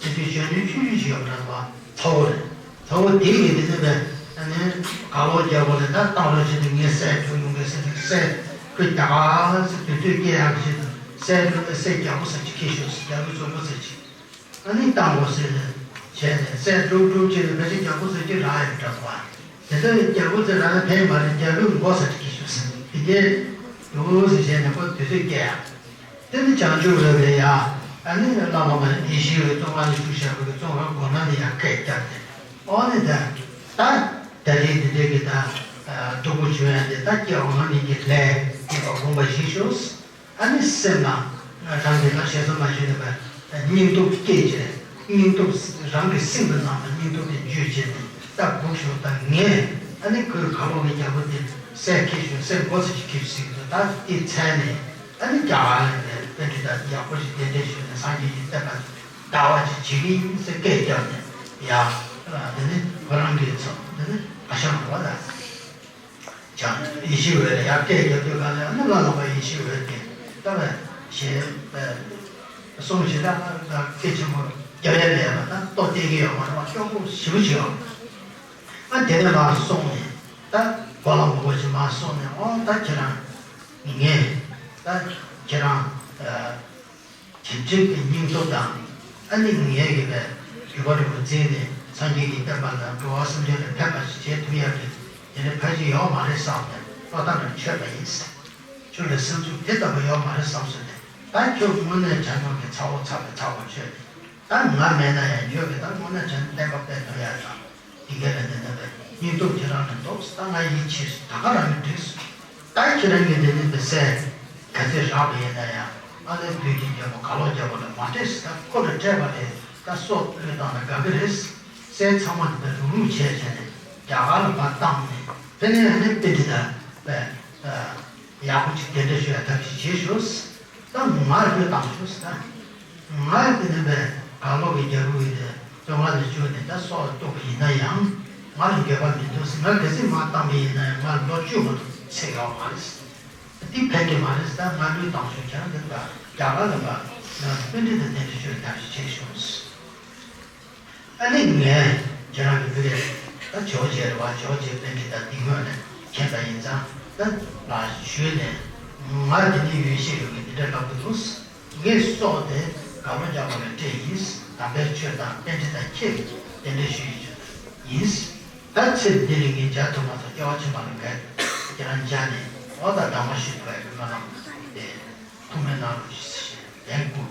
དེ་དུས་གཞོན་ནུའི་ཆུང་ཆུང་ཞིག་ཡོད་པ་འདྲ་བ་ཚ་བོ་རེད། ཚ་བོ་དེ་གིས་དེ་ནས་པས་ཨ་ནི་གག་ལྷོག་རྒྱལ་པོ་ལ་ད་བཏང་རོགས་བྱས་ཏེ་ངའི་སྲས་བྱུང་ཡོང་གི་ཟེར་ནས་སྲས་ཁོས་རྒྱ་གར་ཟེར་དུས་ཚོད་སྐྱེལ་ཡག་གི་ཆེད་དུ་སྲས་ལུས་ལ་སྲས་རྒྱལ་པོ་ཟེར་གྱི་ཁྱེར་ཤོག་ཟེར་རྒྱལ་པོའི་བཙུན་མོ་ཟེར་གྱི་ཨ་ནི་བཏང་དགོས་ཟེར་ནས་ བྱས་ནས་སྲས་དཀྲུག་དཀྲུག་བྱས་ནས་ཕལ་ཆེར་རྒྱ་སྒོ་ཚོས་ཀྱི་རག་ཡོད་འདྲ་བ། དེ་ལྟར་རྒྱ་སྒོ་ཚོས་རག་ན་ཕན་མ་རེད། རྒྱ་ལུག་མགོ་ས་ཁྲི་ཁྱི་ཤུག་ཟེར་དེ་འདྲའི་འདུག་ཟེར་བྱས་ནས་ཁོ་དུས་ཚོད་སྐྱེལ་ཡ། དེ་ནི་བྱང་ཆུབ་འོད་ལས་ཡ། ཨ་ནི་བླ་མ་མ་ཡེ་ཤེས་འོད་ཙོང་ཁ་ནས་བཅུག་བཞག་པའི་ཙོང་ཁ་སྒོ་ནང་ནས་ཡ་སྐད་བརྒྱབ་སྟེ། ཨོ་ནི་ད་ད་ད་རེས་འདི་འདྲའི་གི་ད་སྡུག་པོ་བྱུང་ཡ་དེ་ད་སྐྱེ་བ་སྔ་མའི་གི་ལས་ཀྱིས་དགོངས་པ་བཞེས་ཤོག་ཨ་ནི་སེམས་ནང་རང་གི་ལ་ཞེ་ས་མ་ཞུས་ནས་པ་སྙིང་སྟོབས་སྐྱེས་བྱས། སྙིང་སྟོབས་རང་གི་སེམས་ཀྱི་ནང་ལ་སྙིང་སྟོབས་དེ་འཇུས་བྱས་ནས་ད་སྒུག་ཤོག་ད་ངས་ཨ་ནི་ཁོའི་ཁ་ལོག་གི་རྒྱལ་པོ་དེ་སྲས་ཁྱེར་ཤོག་སྲས་མགོ་ཚོས་ཁྱེར་ཤོག་ཟེར་གི་འདུག་ད་དེ་འཚལ་ནས་ཨ་ནི་རྒྱ་གར་ལ་ནས་པཎྜི་ཏ་ཡག་པོ་ཞིག་གདན་འདྲེན་ཞུས་ནས་སངས་རྒྱས་ཀྱི་བསྟན་པ་དར་བ་ཅིག་བྱེད་ཀྱི་ཡིན་ཟེར་སྐད་བརྒྱབ་ནས་ཡ། དེ་ནི་ཁོ་རང་གི་ཚོ་དེ་ནི་ཨ་ཞང་རེད་པ་ད། ཡེ་ཤེས་འོད་ལ་ཡར་སྐད་རྒྱབ་དུས་གང་ལ་ཨ་ནི་བླ་ལོག་པ་ཡེ་ཤེས་འོད་དེ་ལྟ་བས་ཞེས་གསུངས་ཞེ་དྲག་ལ་སྐད་ཆེན་པོ་རྒྱབ་ཡ་མེད་པ་དང་ལྟོ་བསྟན་གྱི་ཡོད་མ་རེད་པ། སྐྱོ་པོ་ཞེ་པོ་ཅིག་ཡོད། ཨ་དེ་ནས་མར་སོང་ནས་ད་གོ་ལ་མོ་གོ་ཅིག་མར་སོང་ནས་ཨོ་ད་ཁྱེད་རང་ངས་ད་ཁྱེད་རང་། དེ་འདྲའི་གི་སྙིང་སྟོབས་དང་། ཨ་ནི་ངས་གི་བས་བརྒྱུད་པ་རིང་པོ་འཛིན་ནས་སངས་རྒྱས་ཀྱི་བསྟན་པ་དང་འགྲོ་བ་སེམས་ཅན་ལ་ཕན་པ་ཞིག་བྱེད་ཐུབ་ཡག་གི་དེ་འདྲའི་ཕལ་ཆེར་ཡོད་མ་རེད་བསམ་ནས་བློ་ཐག་རིང་ཆོད་པ་ཡིན། ཁྱོད་ལ་སེམས་ཚུགས་དེ་ལྟ་བུ་ཡོད་མ་རེད་བསམ་སོང་ནས་ད་ཁྱོད་དངོས་གནས་བྱ་ནོར་གྱི་ཚ་བོ་ཚ་བའི་ཚ་བོ་ཁྱོད་ནས་ད་ང་མེད་ན་ཡང་ཁྱོད་ཀྱི་ད་དངོས་གནས་བྱ་ནས་བསྟན་པ་སྤེལ་ཐུབ་ཡག་དང་། དེ་ག་ལ་འདི་ནི་བས་སྙིང་སྟོབས་ཁྱེད་རང་ལ་འདུག་ད་ང་ཡིད་ཆེས་སོང་། ད་ག་རང་གིས་འགྲིག་སོང་། ད་ཁྱེད་རང་གིས་འདི་ནི་བས་སྲས་ག་ཚོད་རག་པ་ཡིན་ན་ཡང་ཨ་ནི་བོད་ཀྱི་རྒྱལ་པོ་གར་ལོག་རྒྱལ་པོ་ལ་མ་སྤྲད་ཟེར། ད་ཁོ་ལ་སྤྲད་པ་རེད། ད་སྲོག་བློས་བཏང་ན་དགའ་གི་རེད། སྲས་ཚང་མ་འདི་འདྲ་རུག་རུག་བྱས་བྱས་ནས་རྒྱ་གར་ལ་ཕར་བཏང་ནས་ཕ་ནས་ཨ་ནི་པཎྜི་ཏ་བས། ཡག་པོ་ཅིག་གདན་འདྲེན་ཞུ་ཡ་ཐབས་ཤེས་བྱེད་ཤོག་ད་ང་ལ་བློས་བཏང་ཤོག་ཟེར། ད་ང་དེ་ནས་བས་གར་ལོག་གི་རྒྱལ་པོ་ཡིན་ཏེ་བཙོན་ཁང་ལ་བཅུག་ནས་ད་སྲོག་བཏོག་པ་ཡིན་ན་ཡང་ང་ལ་འགྱོད་པ་མི་འདུག་ཟེར། ང་གལ་སྲིད་མར་བཏང་པ་ཡིན་ན་ཡང་ང་ལ་ལོ་བཅུ་མ་གཏོགས་ཚེ་ཡོད་མ་རེད་ཟེར། འདི་ཕན་གྱི་མ་རེད་ཟེར། ད་ང་བློས་བཏང་ཤོག་ཁྱེད་རང་འདིར་ད་རྒྱ་གར་ལ་ཕར་པཎྜི་ཏ་གདན་འདྲེན་ཞུ་ཡ་ཐབས་ཤེས་བྱེད་ཤོག་ཨ་ནི་ངས་ཁྱེད་རང་གི་བུ་རེད། ད་ཇོ་རྗེ་རེད་བ། ཇོ་རྗེ་པཎྜི་ཏ་འདི་སྔོན་ནས་མཁྱེན་པ་ཡིན་ཙང་ད་ལ་ཞུས་ནས་ང་འདི་ནས་ཡོད་ཤེས་ཡོད་མཁན་འདི་འདྲ་ལབ་ཀྱི་འདུག་ངས་སྲོག་དེ་གར་ལོག་རྒྱལ་པོ་ལ་སྤྲད་ཡིན། དམ་པའི་ཆོས་དང་པཎྜི་ཏ་ཁྱེད་གདན་འདྲེན་ཞུ་ཡིན་ཞུ་ཡིན། ད་ཚེ་འདི་ལ་ངས་མཇལ་ཐུབ་མ་སོང་། སྐྱེ་བ་ཕྱི་མ་ལ་ངས་ཁྱེད་རང་མཇལ་ནས་འོ་ད་གདམས་ངག་ཞུ་ཐུབ་པའི་སྨོན་ལམ་དེ་ཐུགས་སྨོན་གནང་རོགས་ཞེས་ལན་བསྐུར།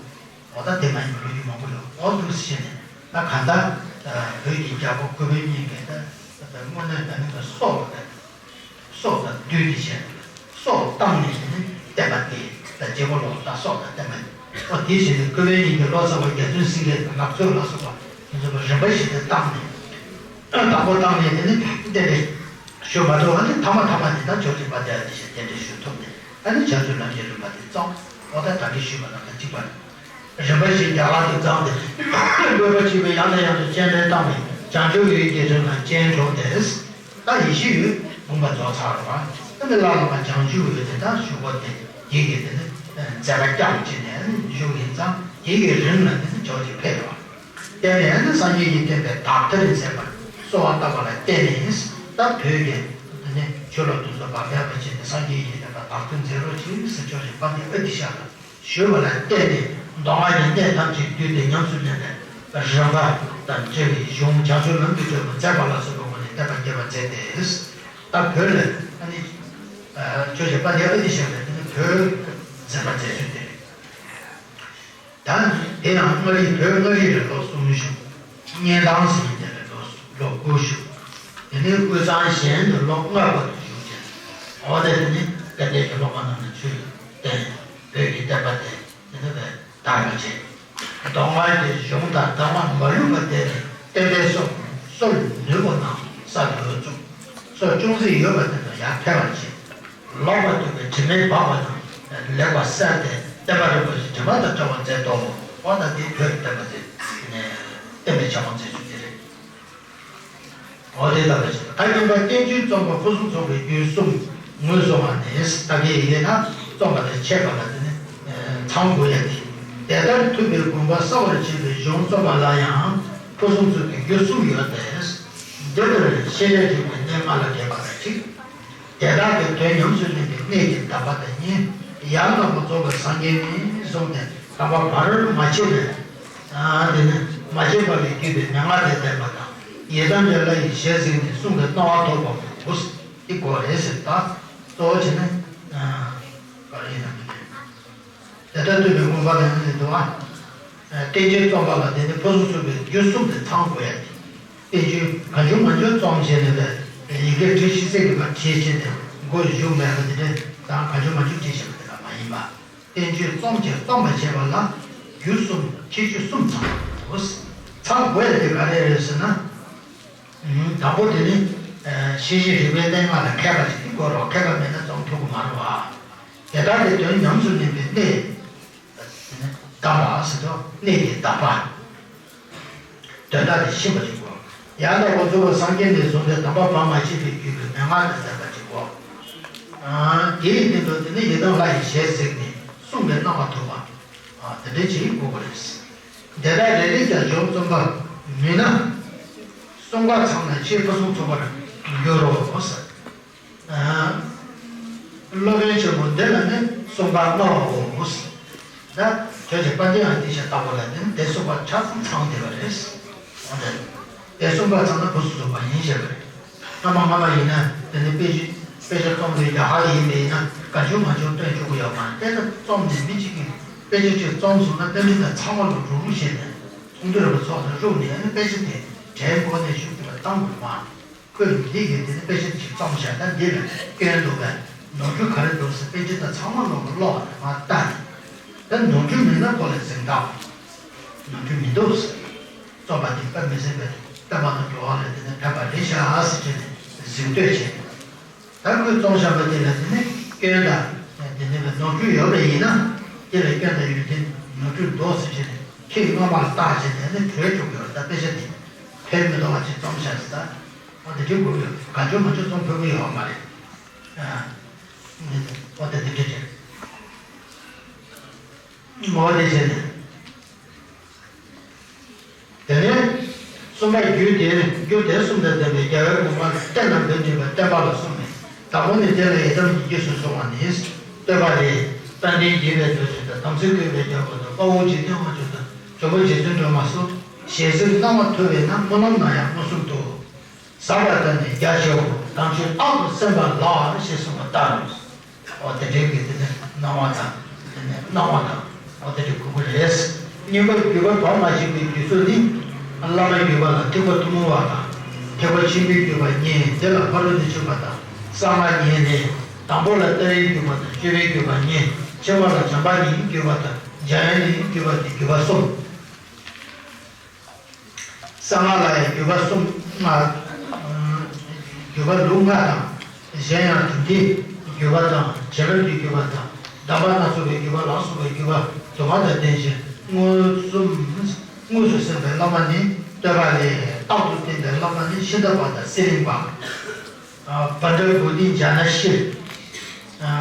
འོ་ད་དེ་མ་ཡིན་པའི་ལོ་རྒྱུས་མང་པོ་ཡོད། འོ་འདུག་ཟེར་ནས་ད་གང་ལྟར་བོད་ཀྱི་རྒྱལ་པོ་ཀུན་དཔོན་གཉིས་ཀྱིས་ད་དངོས་གནས་ད་ནི་ད་སྲོག་ལ་ད་སྲོག་དང་བསྡོས་ཏེ་བྱས་སྲོག་བཏང་ནས་དེ་ནི་བསྟན་པ་དེ་ད་རྗེ་བོ་ལོ་ད་སྲོག་དང་བསྟན་པ་འོ་དེ་བཞིན་དུ་ཀུན་དཔོན་གཉིས་ཀྱིས་ལོ་ཙཱ་བ་རྒྱལ་བཙུན་སེང་གེ་དང་ནག་ཚོད་ལ་སོགས་པ་དེ་ཚོ་རིམ་པ་བཞིན་དུ་བཏང་ནས་དང་པོ་བཏང་ནས་དེ་ནི་བསྟན་པའི་ཞུ་མ་ཐུབ། ཨ་ནི་ཐ་མ་ཐ་མ་དེ་དག་ཇོ་རྗེ་དཔལ་ལྡན་ཨ་ཏི་ཤ་རྟེན་འབྲེལ་ཞུ་ཐུབ་ནས་ཨ་ནི་བྱང་ཆུབ་ལམ་གྱི་རིམ་པ་དེ་བཙོང་། འོ་ད་ད་གིན་ཞུས་པ་དང་ད་གཅིག་པ་རེད། རིམ་པ་བཞིན་རྒྱ་གར་དུ་བརྫངས་ཏེ། བློ་ཕམ་བྱས་པས་ཡང་ནས་ཡང་དུ་སྤྱན་འདྲེན་བཏང་བས་བྱང་ཆུབ་འོད་ཀྱི་རིམ་ལ་སྤྱན་དྲངས་ཏེ། ད་ཡེ་ཤེས་འོད་དགོངས་པ་རྫོགས་ཚར་བ། ད་ནི་བླ་ན་མེད་པ་བྱང་ཆུབ་འོད་དེ་དག་བཞུགས་པ་དེ་ཡིད་ཀྱི་དེ་ནི་མཛད་པ་རྐྱང་བྱས་ནས་བཞུགས་ཡིན་ཙང་ཡིད་ཀྱི་རིམ་ལ་དེ་ནི་ཇོ་རྗེ་ཕེབས་པ། དེ་ནས་ནི་སངས་རྒྱས་ཀྱི་བསྟན་པའི་དག་ཐེར་མཛད་པར་གསོལ་བ་བཏབ་པ་ལ་བརྟེན་ནས་ད་བོད་ཀྱི་དེ་ནས་ཆོས་ལུགས་དེ་ཚོ་བག་ཕེབས་པ་བྱས་ནས་སངས་རྒྱས་ཀྱི་བསྟན་པ་དག་ཐེར་མཛད་རོགས་གྱིས་ཟེར་ཇོ་རྗེ་དཔལ་ལྡན་ཨ་ཏི་ཤ་ལ་ཞུས་པ་ལ་བརྟེན་ནས་མདོ་སྔགས་ཀྱི་གནད་ཐམས་ཅད་བསྡུས་ཏེ་ཉམས་སུ་ལེན་པའི་རིམ་པ་དང་འབྲེལ་བའི་གཞུང་བྱང་ཆུབ་ལམ་གྱི་སྤྱོད་པ་མཛད་པ་ལ་སོགས་པའི་སྒོ་ནས་བསྟན་པ་རྒྱས་པར་མཛད་དེ། ད་བོད་ལ་ཨ་ནི་ཇོ་རྗེ་དཔལ་ལྡན་ཨ་ཏི་ཤ་ལ་དེ་ནི་བོད་མཛད་པ་མཛད་ཚུལ་དེ་རེད། ད་དེ་ཡང་མངའ་རིས་བོད་མངའ་རིས་ལ་ལོ་གསུམ་བཞུགས། གཉན་ཐང་ཟེར་མཁན་དེ་ལ་ལོ་ལོ་དགུ་བཞུགས། དེ་ནས་དབུས་གཙང་གཞན་དུ་ལོ་ལྔ་བར་དུ་བཞུགས་ཀྱང་། འོ་ད་དེ་ནི་དཔལ་ལྡན་གྱི་སློབ་མ་རྣམས་ལ་ཆོས་བསྟན། བོད་ཀྱི་བསྟན་པ་དེ་དེ་ནི་བས་དར་བར་བྱས། མདོ་སྔགས་ཀྱི་གཞུང་དང་གདམས་ངག་མ་ལུས་པ་དེ་ནི་བསྟན་པའི་སྲོག་སོར་ནུབ་པ་རྣམས་ས་ལ་བཙུགས། སྲོག་ཅུང་ཟད་ཡོད་པ་དེ་དག་ཡར་འཕེལ་བར་བྱེད། ལོག་པར་རྟོག་པའི་དྲི་མས་སྦགས་པ་དང་ལེགས་པར་བསལ་ཏེ་བསྟན་པ་རིན་པོ་ཆེ་དྲི་མ་དང་བྲལ་བར་མཛད་དོ། འོ་ད་འདི་བོད་ཀྱི་བསྟན་པ་ཟེར་ནས་བསྟན་པའི་བྱ་བ་མཛད་ཚུལ་དེ་རེད། འོ་དེ་ལྟ་བུ་ཞིག་ད་མཉམ་པ་བསྟན་བཅོས་རྩོམ་པ་ཕུན་སུམ་ཚོགས་པའི་རྒྱུད་གསུམ་ངོས་བཟུང་བ་ནི་ད་གའི་ཡི་གེ་ན་རྩོམ་པ་དང་འཆད་པ་ལ་དེ་ནི་ཚང་དགོས་ཡ་དེ། དེ་ལྟར་ཐུབ་པའི་དགོངས་པ་གསལ་བར་བྱེད་པའི་གཞུང་རྩོམ་པ་ལ་ཡང་ཕུན་སུམ་ཚོགས་པའི་རྒྱུད་གསུམ་ཡོད་དེ། འདི་ལྟར་ཤེས་རབ་རིག་པའི་གནས་ལྔ་ལ་དགེ་བ་དང་གཅིག་དེ་དག་གི་དོན་ཉམས་སུ་ལེན་པའི་གནད་ཀྱི་དམ་པ་དང་གཉིས། ཡང་དག་པར་རྫོགས་པའི་སངས་རྒྱས་ནི་གསུངས་ཏེ་དམ་པ་བར་མ་ཆད་པའི་དེ་ནི་ མ་བྱས་པ་ལས་བརྒྱུད་པའི་མན་ངག་དེ་བསྟན་པ་དང་། ཡི་དམ་དེ་ལྷ་ཡི་ཞལ་གཟིགས་ནས་གསུངས་པའི་གནང་བ་ཐོབ་པའོ། འདི་གོ་རེད་ཟེར། ད་གཙོ་བོ་བྱས་ན་ག་རེ་ཡིན་ན་མི་འདུག་དེ་ལྟར་ཐུབ་པའི་མངོན་པ་ལ་ནི་འདུག་ཨ། བསྟན་བཅོས་རྩོམ་པ་ལ་དེ་ནི་ཕུན་སུམ་ཚོགས་པའི་རྒྱུ་གསུམ་དེ་ཚང་དགོས་ཡ་དེ། བསྟན་བཅོས་གང་བྱུང་མང་བྱུང་རྩོམ་བྱས་ནས་པའི་ཡི་གེ་བྲིས་ཤིང་གསེར་གྱི་པར་བྲིས་བྱས་ཏེ་མགོ་བཞུགས་མེད་པ་དེ་འདྲ་དང་གང་བྱུང་མང་བྱུང་བྲིས་བྱས་པ་དེ་འདྲ་མ་ཡིན་པ། བསྟན་བཅོས་རྩོམ་བྱས་རྩོམ་པར་བྱེད་པ་ལ་རྒྱུ་གསུམ་ཁྱད་ཆོས་གསུམ་ཚང་དགོས། ཚང་དགོས་ཡ་དེ་ག་རེ་རེད་ཟེར་ན། དང་པོ་དེ་ནི་ཤེས་བྱའི་རིག་པའི་གནས་ལྔ་ལ་མཁས་པ་ཞིག་དགོས་རོགས། མཁས་པ་མེད་ན་རྩོམ་ཐུབ་ཀྱི་མ་རེད་བ། དེ་དག་གི་དོན་ཉམས་སུ་ལེན་པའི་གནད་གདམས་པ་ཟེར་དོ། གནད་ཀྱི་གདམས་པ། དོན་དག་དེ་ཤེས་པ་ཞིག་དགོས། ཡང་དག་པར་རྫོགས་པའི་སངས་རྒྱས་ནས་བཟུང་སྟེ་དམ་པ་བར་མ་ཆད་པའི་བརྒྱུད་པའི་མན་ངག་དང་ལྡན་པ་ཞིག་དགོས། དེའི་སྟེང་དུ་དེ་ནི་ཡི་དམ་ལྷ་ཡི་ཞལ་གཟིགས་ནས་གསུངས་པའི་གནང་བ་ཐོབ་པ། དེ་འདྲ་ཅིག་དགོས་པ་རེད། དེ་དག་རེ་རེ་ཀྱང་འཇོམས་རྩོམ་པ་མིན་ན། གསུམ་ཀ་ཚང་ན་ཆེས་ཕུན་སུམ་ཚོགས་པར་འགྱུར་རོ། སློབ་དཔོན་ཆེན་པོ་འདི་ལ་ནི་གསུམ་ཀ་མངའ་བའོ། ད་ཁྱོད་ཀྱི་དཔལ་ལྡན་ཨ་ཏི་ཤ་ལྟ་བུ་ལ་ནི་དེ་གསུམ་ཀ་ཆ་ཚང་ཚང་བསྡད་པ་རེད། འོ་དེ་གསུམ་ཀ་ཚང་ན་ཕུན་སུམ་ཚོགས་པ་ཡིན་ཞེས་པ་རེད། སྔ་མ་སྔ་མ་ཡིན་ན་དེ་ནི་དཔེ་ཆ་དཔེ་ཆ་རྩོམ་པའི་རྒྱ་གར་ཡིན་པ་ཡིན་ན་གང་བྱུང་མང་བྱུང་སྟོན་ཆོག་གི་ཡོད་མ་རེད། དཔེ་ཆ་རྩོམ་ནས་མི་གཅིག་གིས་དཔེ་ཆ་གཅིག་རྩོམ་སོང་ན་དཔེ་མི་དང་ཚང་མ་ལ་རུག་རུག་བྱས་ནས་ཚོགས་འདུ་རེ་བ་ཚོགས་ནས་རུག་ནས་ཨ་ནི་དཔེ་ཆ་དེ་གྲལ་མགོ་ནས་ཞུགས་ཏེ་བ་བཏང་དགོས་མ། ཁོས་འདི་གས་དེ་ནི་དཔེ་ཆ་གཅིག་རྩོམ་བྱས། ད་འདི་ལ་སྐྱོན་འདུག་པས། ནོར་འཁྲུལ་ག་རེ་འདུག་ཟེར་དཔེ་ཆ་དང་ཚང་མ་ལོག་ཀློག་ནས་མར་ལྟ་ནས། ད་ནོར་འཁྲུལ་མེད་ན་ཁོ་ལ་གཟེངས་རྟགས། ནོར་འཁྲུལ་མི་འདུག་ཟེར། རྩོམ་པ་འདི་དཔེ་མི་སྲིད་པའི་བསྟན་པ་དང་འགྲོ་བ་ལ་དེ་ནི་ཕན་པ་རེད་ཤག་ཟེར་བྱས་ནས་གཟེངས་བསྟོད་བྱས། ད་ཁོས་རྩོམ་བཞག་པ་དེ་ལ་དེ་ནི་སྐྱོན་དང་དེ་ནི་ནོར་འཁྲུལ་ཡོད་པ་ཡིན་ན། དེ་ལ་སྐྱོན་དང་ཡོན་ཏན་ནོར་འཁྲུལ་འདུག་ཟེར་བྱས་ནས་ཁྱེད་སྔོན་མར་བརྟག་བྱས་ནས་ནི་གྲོལ་བཅུག་ཡོད། ད་དཔེ་ཆ་དེ་ཕན་མི་ཐོགས་པ་ཅིག་རྩོམ་བཞག་ཟེར། ད་འོ་དེ་འདྲའི་དགོས་ཡོད། གང་བྱུང་མང་བྱུང་རྩོམ་ཕོད་པོ་ཡོད་མ་རེད། ཨ། འོ་དེ་དེ་འདྲ་རེད། འོ་དེ་བྱས་ནས། དེ་ནས་གསུམ་པ་རྒྱུད་སྡེ། རྒྱུད་སྡེ་གསུམ་དང་ལྡན་པའི་རྒྱལ་བའི་དགོངས་པ་ལ་གཏན་ལ་འབེབས་ནུས་པ་བསྟན་པ་ལ་གསུངས་ནས། དང་པོ་ནི་དེ་ལ་ཡི་དམ་གྱི་རྗེས་སུ་བཟུང་བ་ནི། བསྟོད་པ་ལས། དཔལ་ལྡན་དགྱེས་པའི་མཛོད་ཅིག་དང་། དམ་ཚིག་བཀོད་པའི་རྒྱལ་པོ་དང་། དཔའ་བོ་འཇིག་རྟེན་དབང་ཕྱུག་དང་། འཇོམས་པ་རྗེ་བཙུན་སྒྲོལ་མ་སོགས། ཞལ་གཟིགས་གནང་བ་ཐོབ་པས་ན། སྨོན་ལམ་ན་ཡང་མངོན་སུམ་དུ། ཟབ་པ་དང་ནི་རྒྱ་ཆེའོ། དམ་ཆོས་རྟག་ཏུ་གསན་པ་ལགས། ཞེས་གསུངས་པ་ལྟར། འོ་དེ་འདྲའི་གི་དེ་ནི་གནང་བ་དང་། དེ་ནི་གནང་བ་དང་། འོ་དེ་འདྲའི་དགོས་མཁོ་རེད། གཉིས་པ་བརྒྱུད་པ་བར་མ་ཆད་པའི་རྒྱུད་ཚོགས་ནི། བླ་མ་བརྒྱུད་པ་ལ་ཐེག་པ་ཐུན་མོང་བ་དང་། ཐེག་པ་ཆེན་པོའི་བརྒྱུད་པ་གཉིས། དེ་ལ་ཕ་རོལ་ཏུ་ཕྱིན་པ་དང་གསང་སྔགས་གཉིས་ལས། དང་པོ་ལ་ལྟ་བའི་བརྒྱུད་པ་དང་། དཔྱོད་པའི་བརྒྱུད་པ་གཉིས། ཕྱི་མ་ལ་བྱམས་པ་གཉིས་ཀྱི་བརྒྱུད་པ་དང་། འཇམ་དབྱངས་གཉིས་ཀྱི་བརྒྱུད་པ་སྟེ་བརྒྱུད་པ་གསུམ། གསང་སྔགས་ལ་ཡང་བརྒྱུད་པ་གསུམ་ལྔ། བརྒྱུད་པ་ལུགས་ལྔ་དང་། གཞན་ཡང་རིམ་གྱིས་བརྒྱུད་པ་དང་། བྱེ་བྲག་གི་བརྒྱུད་པ་དང་། གདམས་པ་སྣ་ཚོགས་པའི་བརྒྱུད་པ་ལ་སོགས་པའི་བརྒྱུད་པ་དུ་མ་དང་ལྡན་ཞིང་། མངོན་སུམ། དངོས་སུ་གསན་པའི་བླ་མ་ནི། བསྟོད་པ་ལས། རྟག་ཏུ་བསྟེན་པའི་བླ་མ་ནི། ཤིང་རྟ་པ་དང་གསེར་གླིང་པ། བཛྲ་བོ་དྷི་ཛྙཱ་ན་ཤྲཱི།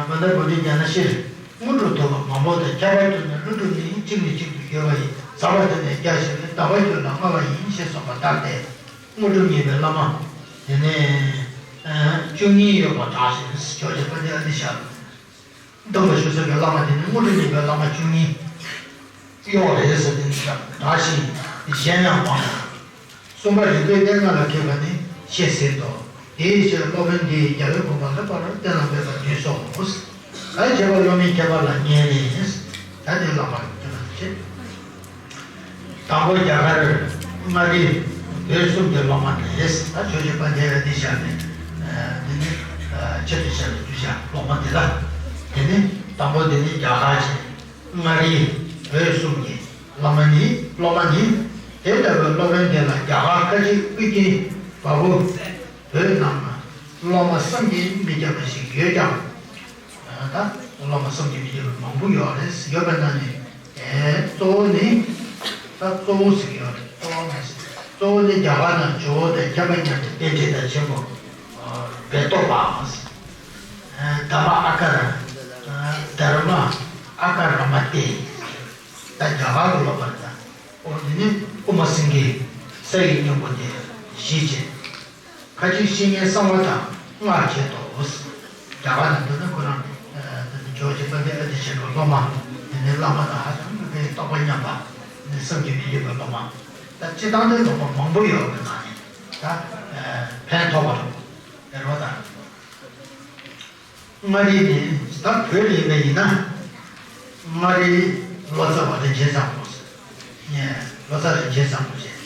བཛྲ་བོ་དྷི་ཛྙཱ་ན་ཤྲཱི། དངོས་གྲུབ་ཐོབ་པ་མང་པོ་དང་། ཁྱད་པར་དུ་ནི་ཀླུ་སྒྲུབ་ནི། གཅིག་ནས་གཅིག་ཏུ་བརྒྱུད་པ་ཡི། ཟབ་པ་དེ་ནས་རྒྱ་ཆེ་བའི། དག་པའི་རྒྱུད་ལ་མངའ་བ་ཡིན། ཞེས་གསུངས་པ་ལྟར་ཏེ། དངོས་གྲུབ་བརྙེས་པའི་བླ་མ་དེ་ནས་བཅུ་གཉིས་ཡོད་པར་གྲགས་ཤིང་། ཇོ་བོ་རྗེ་དཔལ་ལྡན་ཨ་ཏི་ཤ་ལ་འདོམས་པར་ཞུ་ས་གི་བླ་མ་དེ་ནི་དངོས་གྲུབ་བརྙེས་པའི་བླ་མ་བཅུ་གཉིས་ཡོད་རེད་ཟེར། དེ་ནི་གྲགས་ཤིང་གཞན་ཡང་མང་། གསུམ་པ་རིག་པའི་གནས་ལྔ་ལ་མཁས་པ་ནི། ཞེས་ཟེར་ཏོ། དེའི་ཕྱིར་སློབ་དཔོན་འདིས་རྒྱལ་བའི་དགོངས་པ་ལ་བར་གཏན་ལ་འབེབས་པར་ནུས་སོ། ད་བྱས་པ་སློབ་མའི་ཁྱད་པར་ལ་ངེས་ནས། ད་དེ་ལ་བར་གཏན་ལ་འབེབས། དང་པོ་རྒྱ་གར་མངའ་རིས་བོད་གསུམ་གྱི་སློབ་མ་རེད། ད་ཆོས་རྗེ་དཔལ་ལྡན་ཨ་ཏི་ཤ་ནས་འདི་ནི་ཆེད་དུ་བྱས་པའི་གདུལ་བྱ་སློབ་མ་འདི་ལ། དེ་ནི་དང་པོ་འདི་ནི་རྒྱ་གར་གྱི་མངའ་རིས་བོད་གསུམ་གྱི་སློབ་མ་ནི། སློབ་མ་ནི། དེ་ལྟ་བུའི་སློབ་དཔོན་དེ་ལ་རྒྱ་གར་ཁ་ཆེའི་ཨུ་རྒྱན་བ་སྤུ་བོད་རྣམས་སློབ་མ་བསམ་གྱིས་མི་ཁྱབ་པ་ཞིག་ཡོད་ཀྱང་། ད་སློབ་མ་བསམ་གྱིས་མི་ཁྱབ་པ་མང་པོ་ཡོད་རེད། ཡོད་པའི་ནང་ནས་གཙོ་བོ་ནི། ད་གཙོ་བོ་ཟེར་གྱི་ཡོད་རེད། གཙོ་བོ་མ་ཟད་གཙོ་བོ་ནི་རྒྱ་གར་ནང་ཇོ་བོ་དང་ཁྱད་པར་མཉམ་པའི་རྟེན་འབྲེལ་དང་ཆེན་པོ་བོད་ཐོག་པའམ། དྷརྨ་ཨ་ཀ་ར། དྷརྨ་ཨ་ཀ་ར་མ་ཏི། ད་རྒྱ་གར་གྱི་སློབ་མ་རེད། ད་འོ་དེ་ནི་དབུ་མ་སེང་གེ་ས་ཡི་སྙིང་པོ་དེ་བཞེས་བྱས། ཁ་ཅིག་བཤེས་གཉེན་གསང་བ་དང་སྔགས་བྱེད་དོ། རྒྱ་གར་ནང་དུ་ནི་ཁོ་རང་ཇོ་བོ་རྗེ་དཔལ་ལྡན་ཨ་ཏི་ཤ་གི་སློབ་མ། དེ་ནི་བླ་མ་དང་ཧ་ཅང་གི་རྟོགས་པ་མཉམ་པ། ནི་བསམ་གྱིས་མི་ཁྱབ་པའི་སློབ་མ། ད་སྤྱིར་བཏང་དེ་ལོག་པ་མང་པོ་ཡོད་པའི་ནང་ནས་ད་ཕན་ཐོགས་པ་རེད་པ། མངའ་རིས་ནི་ད་བོད་ལ་ཡིན་པ་ཡིན་ན། མངའ་རིས་ལོ་ཙཱ་བ་རིན་ཆེན་བཟང་པོ་ཟེར། ལོ་ཙཱ་རིན་ཆེན་བཟང་པོ་ཞེས།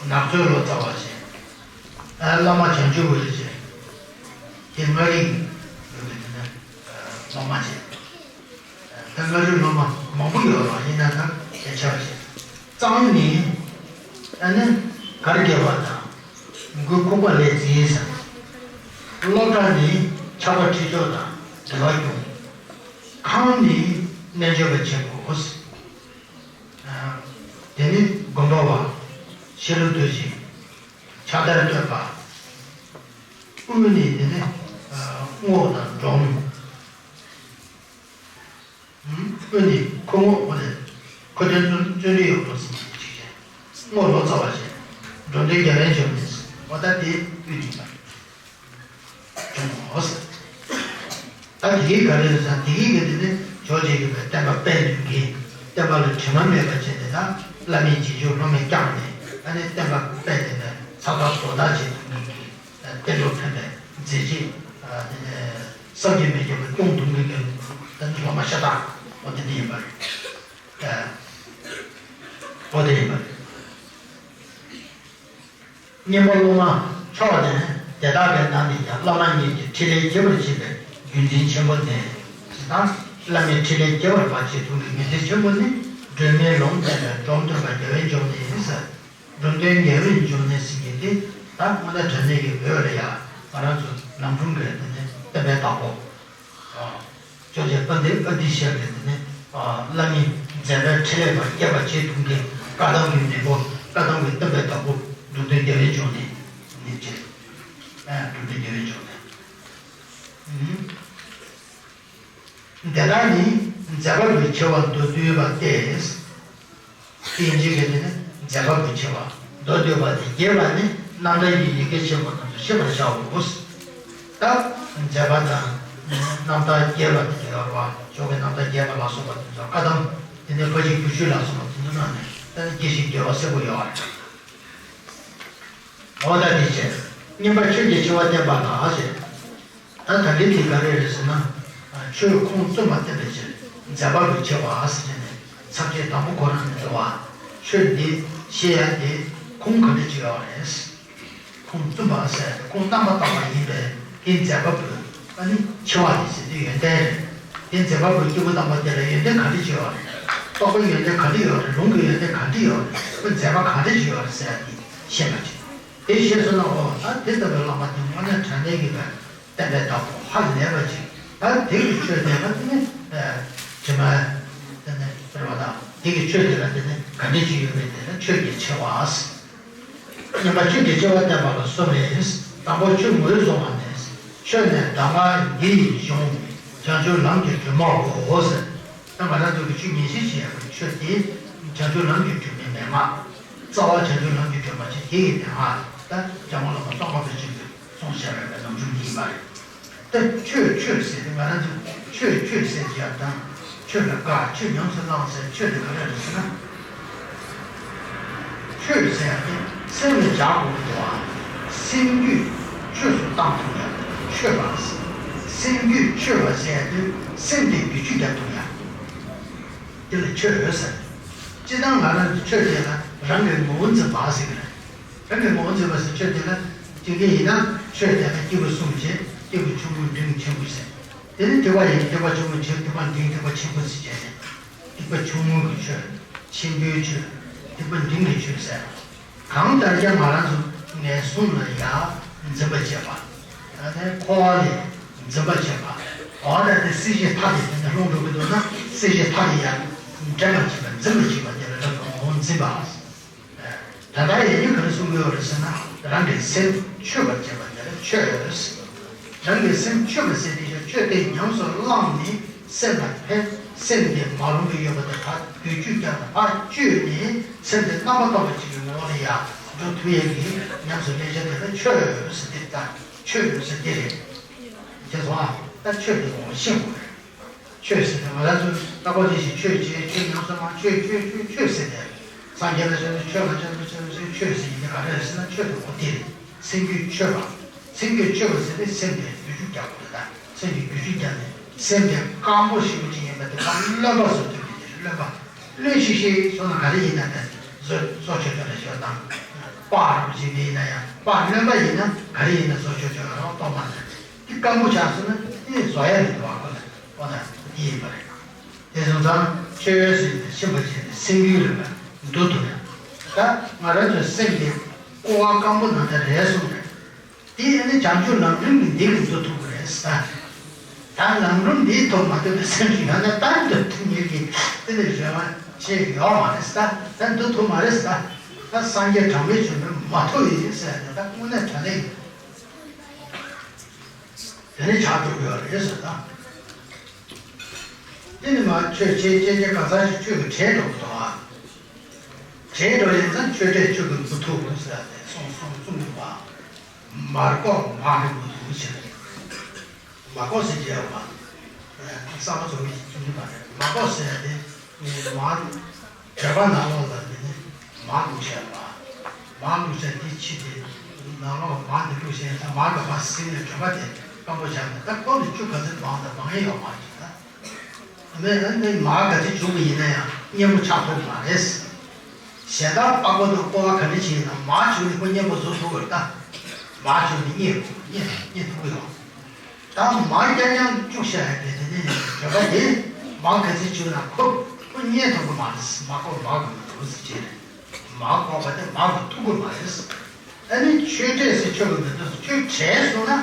ནག་ཚོའི་ལོ་ཙཱ་བ་ཞེས། བླ་མ་བྱང་ཆུབ་འོད་ཟེར་ཞེས། དེ་མངའ་རིས་ཡོད་པའི་དེ་ནས་སློབ་མ་བྱས། ད་མངའ་རིས་སློབ་མ་མང་པོ་ཡོད་རེད། ཡིན་ན་ད་གལ་ཆེ་བ་ཞིག་གཙང་ནི། ཨ་ནི་གར་རྒྱས་པ་དང་མགུལ་ཁུག་པ་ལས་འཛིན་ཟེར། སློབ་གྲྭ་ནི་ཆགས་པ་ཁྲིད་ཕྱོགས་དང་འབྲེལ་བ་སྐྱོང་། ཁང་ནི་རྣལ་འབྱོར་པ་ཆེན་པོ། དེ་ནི་སྒོམ་པ་བ། ཤེས་རབ་ཏུ་ཞིག་ཕྱག་དར་བསྟོད་པ། དབུ་ནི་དེ་ནི་རྔོག་དང་འབྲོམ། དབུ་ནི་ཁུ་རྔོག་དབུ་ནི་ཁུ་སྟོན་བརྩོན་འགྲུས་ཡོད་པོ་ཟེར་ཅིག་བྱས། རྔོག་ལོ་ཙཱ་བ་བྱས། འབྲོམ་སྟོན་རྒྱལ་བའི་འབྱུང་གནས་ཟེར། འོ་ད་དེ་དབུ་ནི་ཡིན་པ། འབྱུང་ངོ་ཟེར། ད་དེ་གི་ག་རེ་རེད་ཟེར་ན། དེ་གི་གི་དེ་ནི་ཇོ་བོ་རྗེ་གི་བསྟན་པ་སྤེལ་ནས་གི་བསྟན་པ་ལ་དྲི་མ་མེད་པ་བྱས་ཏེ། ད་བླ་མའི་རྗེས་འཇུག་སློབ་མས་བསྐྱངས་ནས། ཨ་ནི་བསྟན་པ་སྤེལ་ཏེ་ནས་ས་ཐག་རྡོ་ཐག་བྱེད་ཐུབ་མཁན་གྱི་བསྟན་འགྲོར་ཕན་པའི་མཛད་རྗེས། ཨ་དེ་ནས་བསམ་གྱིས་མི་ཁྱབ་པ་སྐྱོང་ཐུབ་མཁན་གྱི་དེ་ནི་སློབ་མ་ཤ་སྟག་འོ་དེ་འདྲ་ཡིན་པ་རེད། ཨ་འོ་དེ་ཡིན་པ་རེད། སྙན་པ་སློབ་མ་མཆོག་ནས། དེ་དག་གི་ནང་ནས་ཀྱང་བླ་མ་ཉིད་ཀྱི་ཕྲིན་ལས་རྒྱས་པར་བྱེད་པའི་བརྒྱུད་འཛིན་ཆེན་པོ་ནི། ད་བླ་མའི་ཕྲིན་ལས་རྒྱས་པར་བྱེད་ཐུབ་པའི་བརྒྱུད་འཛིན་ཆེན་པོ་ནི། སྒྲོལ་མའི་ལུང་བསྟན་པའི་འབྲོམ་སྟོན་པ་རྒྱལ་བའི་འབྱུང་གནས་ཡིན་ཟེར། འབྲོམ་སྟོན་རྒྱལ་བའི་འབྱུང་གནས་ཟེར་མཁན་དེ་ད་དངོས་གནས་དྲང་གནས་ཀྱི་བོད་ལ་ཡ་ང་རང་ཚོ་ནང་ཁུལ་གྱི་དེ་ནས་བསྟན་པའི་བདག་པོ། ཅོག་ཅེ་པཎྜི་ཏ་ཨ་ཏི་ཤ་གིས་དེ་ནས་བླ་མའི་མཛད་པའི་ཕྲིན་ལས་པ་རྒྱས་པར་བྱེད་ཐུབ་མཁན་བཀའ་གདམས་ཀྱི་མེས་པོ། བཀའ་གདམས་ཀྱི་བསྟན་པའི་བདག་པོ་འབྲོམ་སྟོན་རྒྱལ་བའི་འབྱུང་གནས་ནི་བྱས། འབྲོམ་སྟོན་རྒྱལ་བའི་འབྱུང་གནས། དེ་དག་ནི་མཛད་པ་པོའི་ཆེ་བ་མདོར་བསྡུས་པ་སྟེ། དབྱིན་ཇི་གི་དེ་ནི་མཛད་པ་པོའི་ཆེ་བ། མདོར་བསྡུས་པ་སྟེ། རྒྱས་པ་ནི་རྣམ་ཐར་གྱི་ཡི་གེ་ཆེན་པོ་རྣམས་སུ་ཤེས་པར་བྱའོ། ད་མཛད་པ་དང་རྣམ་ཐར་རྒྱས་པ་དེ་ཡོད་རེད་པ། ཇོ་བོའི་རྣམ་ཐར་རྒྱས་པ་ལ་སོགས་པ་དེ་ཚོ། བཀའ་གདམས་དེ་ནས་ཕར་ཕྱིན་བརྒྱུད་སྤྱོད་ལ་སོགས་པ་དེ་ཚོ་ནང་ནས་ད་ནི་དགེ་བཤེས་རྒྱལ་བ་སེར་པོ་ཡོད་རེད། འོ་ད་དེ་བྱས། སྙན་པ་ཆོས་ཀྱི་ཆེ་བ་བསྟན་པ་ལ་ཟེར། ད་ད་གིན་དེ་ག་རེ་རེད་ཟེར་ན། ཆོས་ཁུངས་བཙུན་པ་བསྟན་པའི་ཕྱིར། མཛད་པ་པོའི་ཆེ་བ་ཟེར་ནས་མཚམས་བཅད་དང་པོ་ཁོ་རང་ནས་འགྲོ་བ། ཆོས་འདི་བཤད་ཡ་དེ་ཁུངས་ག་འདྲ་ཅིག་ཡོད་རེད། ཁུངས་བཙུན་པ་ཟེར་ཁུངས་རྣམ་པར་དག་པ་ཡིན་པས་དེ་མཛད་པ་པོའི་ཨ་ནི་ཆེ་བ་ཡིན་ཟེར་དུས་ཡོན་ཏན་རེད། དེ་མཛད་པ་པོའི་སྐྱེས་བུ་དམ་པ་དེ་ལ་ཡོན་ཏན་ག་འདྲ་ཅིག་ཡོད་རེད། རྟོགས་པའི་ཡོན་ཏན་ག་འདྲ་ཡོད་རེད། ལུང་གི་ཡོན་ཏན་ག་འདྲ་ཡོད་རེད། ཁོའི་མཛད་པ་ག་འདྲ་ཅིག་ཡོད་རེད་ཟེར་ཡ་དེ་ཤེས་པ་ཅིག་དེ་ཤེས་སོང་ན། འོ་ད་དེ་ལྟ་བུའི་བླ་མ་དེ་དངོས་གནས་དྲང་གནས་ཀྱི་བསྟན་པའི་བདག་པོ་ཧ་ལས་པ་ཅིག་ད་དེ་གི་ཆོས་དེ་ལ་དེ་ནི་དྲི་མ་དེ་ནི་སྤེལ་བ་དང་། དེ་གི་ཆོས་དེ་ལ་དེ་ནི་ག་འདྲ་ཅིག་ཡོད་པའི་དེ་ལ་ཆོས་ཀྱི་ཆེ་བ། སྙན་པ་ཆོས་ཀྱི་ཆེ་བ་བསྟན་པ་ལ་གསུམ་རེད། དང་པོ་ཆོས་ངོས་བཟུང་བ་ནས། ཆོས་ནི་གདམས་ངག་འདི་ཡི་གཞུང་། བྱང་ཆུབ་ལམ་གྱི་སྒྲོན་མའོ་ཟེར། ད་ང་རང་ཚོ་གི་ཆོས་ཉན་ཤེས་བྱེད་ཡག་གི་ཆོས་དེ་བྱང་ཆུབ་ལམ་གྱི་སྒྲོན་མའི་མན་ངག་རྩ་བ་བྱང་ཆུབ་ལམ་གྱི་སྒྲོན་མ་ཆེ་དེ་ཡི་མན་ངག་ད་འཇམ་མགོན་བླ་མ་ཙོང་ཁ་པ་ཆེན་པོས་གསུངས་བཞག་པའི་ནང་བྱུང་དེ་ཡིན་པ་རེད། ད་ཆོས་ཆོས་ཟེར་དེ་ང་རང་ཚོ་ཆོས་ཆོས་ཟེར་བྱས་དང་། ཆོས་ལ་དགའ། ཆོས་ཉམས་སུ་བླངས་ཟེར། ཆོས་དེ་ག་རེ་རེད་ཟེར་ན། ཆོས་ཟེར་ཡ་དེ་སེམས་ལ་འཇགས་དགོས་ཀྱི་འདུག་ཨ། སེམས་རྒྱུད་ཆོས་སུ་བཏང་ཐུབ་ཡ་ཆོས་པ། སེམས་རྒྱུད་ཆོས་པ་ཟེར་ཡ་དེ་སེམས་དེ་བསྒྱུར་བཅོས་རྒྱག་ཐུབ་ཡ། དེ་ལ་ཆོས་ཟེར། སྤྱིར་བཏང་ང་རང་ཚོ་ཆོས་ཟེར་ན་རང་གི་ངོ་བོ་འཛིན་པ་ཟེར་གི་རེད། རང་གི་ངོ་བོ་འཛིན་པ་ཟེར། ཆོས་དེ་ལ་སྤྱི་སྐད་ཡིན་ན་ཆོས་དེ་ལ་སྐྱེས་བུ་གསུམ་བྱས། སྐྱེས་བུ་ཆུང་ངུ་འབྲིང་ཆེན་པོ་ཟེར། དེ་ནི་ཐེག་པ་ཡིན་ན་ཐེག་པ་ཆུང་ངུ་བྱས། ཐེག་པ་འབྲིང་། ཐེག་པ་ཆེན་པོ་ཟེར་བྱས་ནས། ཐེག་པ་ཆུང་ངུ་གི་ཆོས། ཆེན་པོའི་ཆོས། ཐེག་པ་འབྲིང་གི་ཆོས་ཟེར། གང་ལྟར་ཀྱང་ང་རང་ཚོ་ངན་སོང་ལ་ཡ་འཛིན་པ་བྱེད་པ། ད་ནི་འཁོར་བ་ལས་འཛིན་པ་བྱེད་པ། འོ་ད་དེ་སྲིད་ཞིའི་མཐའ་དེ་དེ་ནས་ལྷུང་འགྲོ་གི་འདུག་ན། སྲིད་ཞིའི་མཐའ་དེ་ཡ་འདྲེན་པར་བྱེད་པ། འཛིན་པར་བྱེད་པ་དེ་ལ་རབ་ཏུ་ངོ་བོ་འཛིན་པ། ད་ལྟ་ཡང་ག་རེ་གསུང་གི་ཡོད་རེད་ཟེར་ན། རང་གི་སེམས་ཆོས་པར་བྱེད་པ་དེ་ལ་ཆོས། རང་གི་སེམས་ཆོས་པར་ཟེར་དེ་ཆོས་དེ་ཉམས་སུ་བླངས་ནས་སེམས་ལ་ཕན། སེམས་དེ་མ་རུངས་པའི་ཡོད་པ་དེ་ཕར་བསྒྱུར་བཅོས་རྒྱག་ནས་ཕར་བཅོས་ནས་སེམས་དེ་རྣམ་པར་དག་པ་ཅིག་གི་ངོ་བོ་ལ་ཡ་འགྲོ་ཐུབ་ཡས་ཀྱི་ཉམས་སུ་ལེན་བྱ་དེ་ལ་ཆོས་ཟེར་དེ། ད་ཆོས་ཟེར་དེ་རེད། ཤེས་སོང་ཨ། ད་ཆོས་དེ་ངོ་ཤེས་དགོས་རེད། ཆོས་ཟེར་ཏེ་ང་རང་ཚོ་རྟག་པ་རེ་ཞིག་ཆོས་བྱས། ཆོས་ཉམས་སུ་བླངས། ཆོས་ཆོས་ཆོས་ཆོས་ཟེར་ཏེ། སངས་རྒྱས་ལ་མཆོད་པ་ཆོས་ལ་མཆོད་པ་ཆོས་ལ་མཆོད་པ་ཆོས་ཟེར་ཡིན་ན་ག་རེ་རེད་ཟེར་ན། ཆོས་དང་པོ་དེ་རེད། སེམས་རྒྱུད་མཆོད་པ། སེམས་རྒྱུད་མཆོད་པ་ཟེར་ཏེ་སེམས་དེ་རྒྱུད་ཆུ་རྒྱག་དགོས་རེད། ད་སེམས་ཀྱི་རྒྱུད་ཆུ་རྒྱག་ནས་སེམས་དེ་སྐམ་པོ་ཞིག་པོ་ཅིག་ཡིན་པ་དེ་ཁོ་རློན་པ་བཟོ་ཐུབ་ཀྱི་དེ་རེད། རློན་པ། རློན་ཤིག་ཤིག་སོང་ན་ག་རེ་ཡིན་ན། ད་བཟོ་བཟོ་ཆོག་ཆོག་རེད་ཤོད་དང་། པགས་ར་བ་ཅིག་མེད་ཡིན་ན་ཡང་། པགས་རློན་པ་ཡིན་ན་ག་རེ་ཡིན་ན་བཟོ་ཆོག་ཆོག་རེད། རོགས་གཏོང་མ་ཟེར། དེ་སྐམ་པོ་ཆགས་སོང་ན་དེ་བཟོ་ཡ་མི་འདུག་བ། ཁོ་ལ་ཁོ་ན་དེ་ཡིན་པ་རེད། དེ་སོང་ཙང་ཆོས་ཟེར་ནས་ཤེས་པ་བྱས་ནས་སེམས་རྒྱུད་ལ་འདུ་ཐུབ་ཡ། ད་ང་རང་ཚོའི་སེམས་དེ་ཀོ་བ་སྐམ་པོ་ནང་ལྟར་རེད་གསུངས་རེད། དེ་ཨ་ནི་བྱང་ཆུབ་ལམ་རིམ་གྱི་འདི་ལ་འདུ་ཐུབ་ཀྱི་རེད་ཟེར། ད་ལམ་རིམ་འདིའི་ཐོག་མ་འདུས་པའི་སེམས་ཤིག་ཡོད་ན་ད་འདུ་ཐུབ་མཁན་གྱི་དེ་ལས་གཞན་པ་ཅིག་ཡོད་མ་རེད་ཟེར། ད་འདུ་ཐུབ་མ་རེད་ཟེར། ད་སངས་རྒྱས་གྲངས་མེད་བྱོན་པས་མ་ཐུབ་ཡིན་ཟེར་ནས་ད་དངོས་གནས་དྲང་གནས་ཡིན། དེ་ནས་ཆགས་འགྲོ་གི་ཡོད་རེད་ཟེར་ད། དེ་ནི་མ་ཆོས་བྱེད་བྱེད་བྱེད་གང་ཟག་ཞིག་ཆོས་ཀྱི་བྲལ་འགྲོ་གི་འདུག་ཨ། བྲལ་འགྲོ་ཡིན་ཙང་ཆོས་བྲལ་ཆོས་ཀྱི་མུ་ཐུག་ཟེར་ཏེ་གསུངས་གསུངས་གསུངས་འདུག་པ། མར་ཀོ་མར་གྱི་མུ་ཐུག་ཟེར། མར་ཀོ་ཟེར་བྱས་པ། གསར་པ་བཟོ་བའི་གསུང་གི་མ་རེད། མར་ཀོ་ཟེར་ཏེ་མར། བོད་པ་ནང་ལོགས་ལ་དེ་ནི་མར་བླུགས་བྱས་པ། མར་བླུགས་བྱས་དེ་ཕྱི་དེ་ནང་ལོགས་མར་འདི་བླུགས་བྱས་ད་མར་ག་པར་ཟིན་ནས་བོད་པ་དེ་སྐམ་པོ་བྱས་ནས། ད་ཁོ་ལ་ཆུ་ག་ཚོད་མང་དང་མང་ཡས་ཡོད་མ་རེད་ད། མེད་ན་ནི་མར་ག་ཚོད་བྱུག་པ་ཡིན་ན་ཡང་མཉེན་པོ་ཆགས་ཐུབ་མ་རེད། གཞན་དག་པགས་པ་དང་ཀོ་བ་ག་འདྲ་ཞིག་ཡིན་ན་མར་བྱུགས་ནས་ཁོ་མཉེན་པོ་བཟོ་ཐུབ་ཀྱི་རེད་ད། མར་བྱུགས་ནས་མཉེ་མཉེ་མཉེ་ཐུབ་ཀྱི་ཡོད། ད་མར་རྐྱང་རྐྱང་བཅུག་བཞག་ཡ་དེ་དེ་ནས་བོད་པ་དེ་མར་ག་ཚོད་བྱུགས་ན་ཁོ་ཁོ་མཉེ་ཐུབ་ཀྱི་མ་རེད། མར་ཁོ་མར་གི་མི་འདུག་ཟེར་བྱས་རེད། མར་ཁོག་པ་དེ་མར་གི་ཐུབ་ཀྱི་མ་རེད། ཨ་ནི་ཆོས་བྲལ་ཟེར་ཆོས་ཀྱི་མི་འདུག་ཟེར། ཆོས་བྲལ་སོང་ན་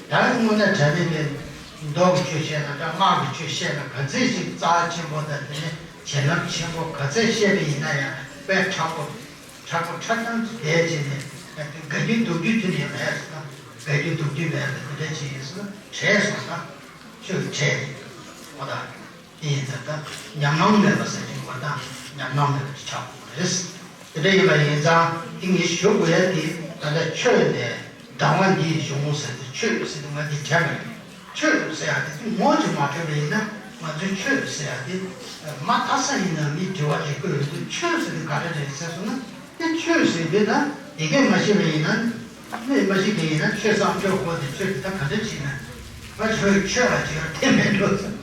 ད་དངོས་གནས་དྲང་གནས་ཀྱི་མདོ་གི་ཆོས་བཤད་ན་འདྲ། སྔགས་ཀྱི་ཆོས་བཤད་ན་ག་ཚོད་ཅིག་རྩ་ཆེན་པོ་དང་དེ་ནས་བྱིན་རླབས་ཆེན་པོ་ག་ཚོད་བཤད་པ་ཡིན་ན་ཡང་དཔེ་མཁྲེགས་པོ། མཁྲེགས་པོ་མཁྲེགས་རྐྱང་གི་བསྡད་བྱས་ནས་དགའ་རྒྱུ་སྡུག་རྒྱུ་དེ་ནས་མེད་ཟེར་ན། དགའ་རྒྱུ་སྡུག་རྒྱུ་མེད་པ་དེ་འདྲ་ཅིག་ཡིན་ཟེར་ན་བྲལ་སོང་ན་ཆོས་བྲལ་ཁོ་ཐག་རེད། དེ་ཡིན་ཙང་ད་ཉམས་སྣང་མེད་པ་ཟེར་གྱི་ཡོད་པ་དང་ཉམས་སྣང་མེད་པ་ཅིག་ཆགས་དགོས་པ་རེད། དེ་འདྲ་ཡིན་པ་ཡིན་ཙང་དེ་ངས་ཞུ་དགོས་ཡ་དེ་ད་ལྟ་ཆོས་ནས་དྲང་བ་འདིའི་གཞུང་ཟེར་ཏེ་ཆོས་ཟེར་དུས་ང་འདི་དྲན་པ་རེད། ཆོས་ཟེར་ཡ་དེ་ངོ་ཅིག་མ་འཕྲོད་པ་ཡིན་ན་ང་ཚོའི་ཆོས་ཟེར་ཡ་དེ་མ་མཐའ་ས་ཡིན་ན་མི་དྲི་བ་རེ་དགོས་ཡོད་དུས། ཆོས་ཟེར་དེ་ག་རེ་རེད་ཟེར་སོང་ན། དེ་ཆོས་ཟེར་དུས་ད་དེ་གས་མ་ཤེས་པ་ཡིན་ན། གནས་མ་ཤེས་མཁན་ཡིན་ན་ཆོས་བསམ་ཆོས་གོ་དེ་ཆོས་དེ་ད་ག་འདྲ་བྱས་ན་ང་ཆོས་ཆོས་ལ་ཅིག་ཡང་དེ་མེད་འགྲོ་ཟེར།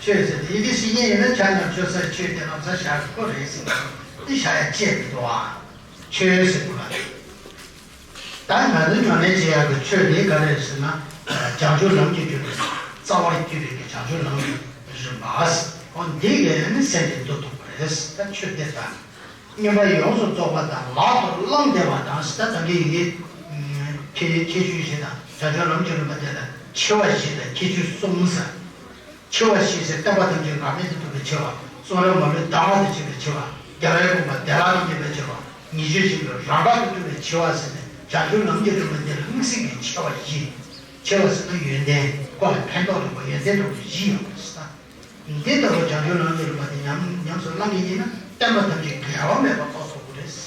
ཆོས་ཟེར་དེ་ཡི་གེ་ཤེས་མཁན་ཡིན་ན་ཆ་ན་ཆོས་ཟེར་ཆོས་དེ་ལམ་སང་བཞག་གི་ཁོ་རེད་ཟེར། དེ་བཞག་ཡ་བྱས་མི་འདུག་ཨ། ཆོས་ཟེར་དགོས་པ་རེད། ད་ང་ཚོའི་ཉམས་ལེན་བྱེད་ཡག་གི་ཆོས་དེ་ག་རེ་རེད་ཟེར་ན། བྱང་ཆུབ་ལམ་གྱི་རྒྱུ་རེད། རྩ་བར་གྱུར་པའི་གི་བྱང་ཆུབ་ལམ་གྱི་རིམ་པ། འོ་འདི་གས་ནི་སེམས་དེ་འདུལ་ཐུབ་པ་རེད། ད་ཆོས་དེ་ལྟར་བསྙེན་པ་ཡོངས་སུ་རྫོགས་པ་དང་ལག་ཏུ་བླངས་བསྡད་པ་དང་ཟེར། ད་ད་གིན་ཡི་གེ་ཁྱད་ཁྱད་ཆོས་བཞི་དང་བྱང་ཆུབ་ལམ་གྱི་རིམ་པ་དེ་ལ་ཆེ་བ་བཞི་དང་ཁྱད་ཆོས་གསུམ་ཟེར། ཆེ་བ་བཞི་ཟེར་སྟོན་པ་ཐམས་ཅད་འགག་མེད་དུ་གྲུབ་པའི་ཆེ་བ། གསུང་རབ་མ་ལུས་ཟླ་བ་དང་བཅས་པའི་ཆེ་བ། རྒྱལ་བའི་དགོངས་པ་བདེ་བླག་ཏུ་གྲུབ་པའི་ཆེ་བ། ཉེས་སྤྱོད་ཆེན་པོའི་རང་འགག་ཏུ་གྲུབ་པའི་ཆེ་བ་ཟེར་ནས་བྱང་ཆུབ་ལམ་གྱི་རིམ་པ་འདི་ལ་དམིགས་བསལ་གྱི་ཆེ་བ་བཞི། ཆེ་བ་ཟེར་ན་ཡོན་ཏན། ཁོ་ལ་ཕན་ཐོགས་ཡོད་པ་ཡོན་ཏན་འགྲོ་བ་བཞི་ཡོད་པ་ཟེར། འདི་ལྟ་བུ་བྱང་ཆུབ་ལམ་གྱི་རིམ་པ་འདི་ཉམས་ཉམས་སུ་བླང་གི་ཡིན་ན་བསྟན་པ་ཐམས་ཅད་འགལ་བ་མེད་པ་རྟོགས་ཐུབ་ཀྱི་རེད།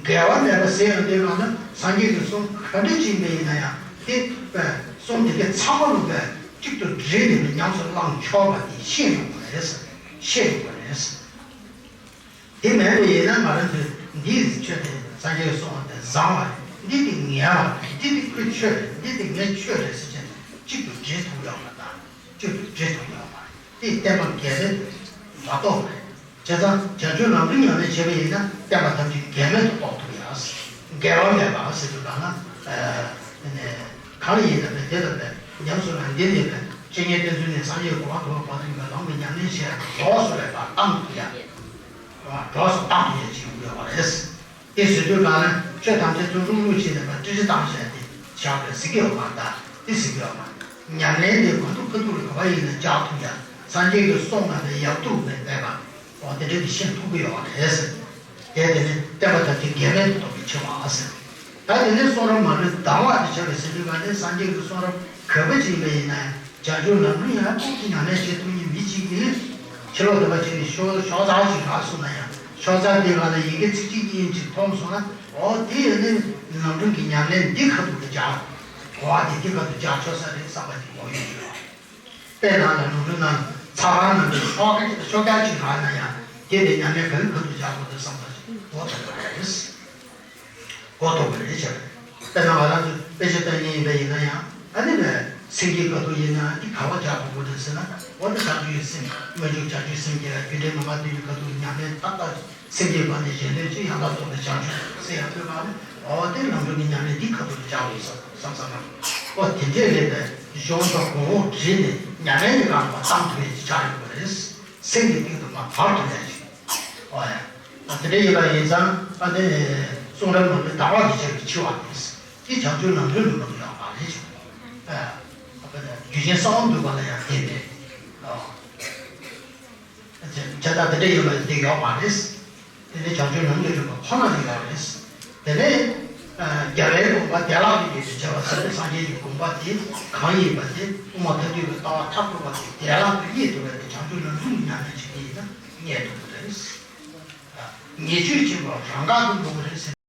འགལ་བ་མེད་པ་ཟེར་ཡང་དེའི་ནང་ན་སངས་རྒྱས་ཀྱི་གསུང་ག་འདྲ་ཅིག་ཡིན་པ་ཡིན་ན་ཡང་དེ་གསུང་དེ་གའི་ཚང་མ་ལ་གཅིག་ཏུ་སྒྲིལ་ནས་ནི་ཉམས་སུ་བླང་ཆོག་པ་དེ་ཤེས་ཡོང་བ་རེད། ཤེས་ཡོང་བ་རེད། དེ་མེད་པ་ཡིན་ན་ང་རང་ཚོས་འདིའི་ཆོས་དེ་སངས་རྒྱས་ཀྱིས་གསུངས་པ་དེ་བཟང་བ་རེད། འདི་དེ་ངའི་བ་རེད། འདི་དེ་ཁོའི་ཆོས་རེད། འདི་དེ་ངའི་ཆོས་རེད་ཟེར་བྱས་ནས་གཅིག་ཏུ་སྒྲིལ་ཐུབ་ཡོད་མ་རེད། གཅིག་ཏུ་སྒྲིལ་ཐུབ་ཡོད་མ་རེད། དེ་བསྟན་པ་འགལ་མེད་མ་གཏོགས་རེད། བྱས་ཙང་བྱང་ཆུབ་ལམ་རིམ་ཉམས་ལེན་བྱེད་པ་ཡིན་ན་བསྟན་པ་ཐམས་ཅད་འགལ་མེད་དུ་རྟོགས་ཐུབ་ཡ། འགལ་བ་མེད་པ་ཟེར་དུས་གང་ན། གང་ལ་ཡིན་ན་མེད་དེ་ལ་མེད། ཉམས་སུ་བླངས་འདི་ནི་མེད། བཤེས་གཉེན་བསྟེན་ཚུལ་ནི་སངས་རྒྱས་གོ་འཕང་ཐོབ་པ་ཡིན་པས་ལམ་གྱི་ཉམས་ལེན་བྱེད་ཡ་གྲོགས་སུ་རེད་པ་བཏང་ཐུབ་ཡ། གྲོགས་སུ་བཏང་ཐུབ་ཡ་ཅིག་ཡོང་དགོས་པ་རེད། དེ་ཟེར་དུས་གང་ན་ཆོས་ཐམས་ཅད་དུ་རུབ་རུབ་བྱས་ནས་པ་ཀྲི་ཀྲི་བཏང་བྱས་ཏེ་བཞག་པའི་ཟེར་གྱི་ཡོད་མ་རེད། ད་དེ་ཟེར་གྱི་ཡོད་མ་རེད། ཉམས་ལེན་དེ་ག་དུས་ག་དུས་ལ་ག་པ་ཡིན་ན་བཅག་ཐུབ་ཡ། སངས་རྒྱས་ཀྱིས་གསུངས་པ་དེ་ཡག་སྡུག་མེད་པས་པ། འོ་དེ་འདྲ་གི་ཤེས་ཐུབ་ཀྱི་ཡོད་རེད་ཟེར། དེ་དེ་ནི་བསྟན་པ་ཐམས་ཅད་འགལ་མེད་དུ་རྟོགས་པའི་ཆེ་བ་ཟེར། ད་དེ་ནས་གསུང་རབ་མ་ལུས་ཟླ་བ་དེ་ཆགས་པའི་ཟེར་དུས་ག་ནས་སངས་རྒྱས་ཀྱི་གསུང་རབ་ག་པ་ཅིག་ཡིན་པ་ཡིན་ན་ཡང་བྱང་ཆུབ་ལམ་རིམ་ཡང་ཏོག་ཙམ་ཉམས་ལེན་བྱེད་ཐུབ་མཁན་མི་གཅིག་གིས་ཕྱི་ལོགས་དེ་པ་ཅིག་ནས་ཤོག་ཤོག་ཚ་ཅིག་རག་སོང་ན་ཡང་ཤོག་ཚ་དེ་ག་ལ་ཡི་གེ་ཚིག་གཅིག་གཉིས་ཅིག་མཐོང་སོང་ན། འོ་དེ་ཡིན་ནི་ལམ་རིམ་གྱི་ཉམས་ལེན་འདི་ཁ་ཐུག་ཏུ་སྦྱར། གོ་བ་དེ་འདི་ཁ་ཐུག་སྦྱར་ཆོག་ས་རེད་བསམ་པ་ཅིག་ཡོང་ཡོད་ཀྱི་ཡོད། དཔེར་ན་ལ་ནོར་འཁྲུལ་ན་ཚ་བ་ན་འདི་ཤོག་ཤོག་རྒྱ་ཅིག་རག་ན་ཡང་ དེ་ནས་ཉམས་ལེན་ག་རེ་ག་དུས་བྱ་དགོས་འདུག་བསམ་པ་ཞིག་གོ་ཐུབ་པ་རེད། གོ་ཐུབ་པ་རེད་ཟེར། དཔེར་ན་ང་རང་ཚོས་དཔེ་ཆ་ལྟ་མཁན་ཡིན་པ་ཡིན་ན་ཡང་ཨ་ནི་ནས་སེང་གེ་ག་དུས་ཡིན་ན་འདི་ག་བ་བྱ་དགོས་ཀྱི་རེད་ཟེར་ན། འོ་ན་བྱང་ཆུབ་ཀྱི་སེམས་སྨོན་འཇུག་བྱང་ཆུབ་སེམས་བསྐྱེད་ལ་རྒྱུ་འབྲས་ངོ་མ་བསྟན་ཡུལ་ག་དུས་ཉམས་ལེན་ཏག་ཏག་སེམས་བསྐྱེད་པ་ནས་གཞན་དོན་ཅི་ཡང་དག་རྫོགས་པའི་བྱང་ཆུབ་ཟེར་ཡང་ཐོས་པ་ནི། འོ་དེ་ནམ་རྒྱུན་གྱི་ཉམས་ལེན་འདི་ག་དུས་བྱ་དགོས་བསམ་བསམ་བསམ་ན། འོ་དེ་འདྲས་རེད་པས། གཞུང་དང་གོང་འོག་བྲིས་ནས་ཉམས་ལེན་གྱི་སྒང་ལ་བཏང་ཐུབ་ཡས་ཅིག་ཆགས་ཡོད་པ་རེད། སེམས་ཀྱི་གཏིང་དུ་མར་བབས་ཐུབ་ཡས་ཅིག་ཨོ་ཡ། ད་དེ་འདྲ་ཡིན་པ་ཡིན་ཙང་ཨ་ནི་གསུང་རབ་ནང་དུ་ཟླ་བ་གི་ཆར་གྱི་འཆི་བ་དེ། དེ་བྱང་ཆུབ་ལམ་རིམ་ལ་མ་གཏོགས་ཡོད་མ་རེད་ཅིག་ཨ་རྒྱུ་རྐྱེན་གསུམ་འདུས་པ་ལ་ཡང་བརྟེན་ནས། ཨོ། བྱས་ཙང་དེ་འདྲ་ཡིན་པ་དེ་ཡོད་མ་རེད། དེ་ནི་བྱང་ཆུབ་ལམ་གྱི་རིམ་པ་ཁོ་ན་ལ་ཡོད་རེད། དེ་ནས་རྒྱལ་བའི་དགོངས་པ་བདེ་བླག་ཏུ་ཡོད་པའི་བྱ་བ་ཟེར་བའི་སངས་རྒྱས་ཀྱི་དགོངས་པ་དེ་གང་ཡིན་པ་དེ་དབུ་མ་ཐལ་འགྱུར་གྱི་ལྟ་བ་མཐར་ཐུག་པ་དེ་བདེ་བླག་ཏུ་རྙེད་ཐུབ་པ་དེ་བྱང་ཆུབ་ལམ་རིམ་གྱི་ཉམས་ལེན་བྱེད་ཀྱི་ཡིན་ན་རྙེད་ཐུབ་ཀྱི་རེད། ཉེས་སྤྱོད་ཆེན་པོ་རང་འགག་ཏུ་འགྲོ་གི་རེད་ཟེར།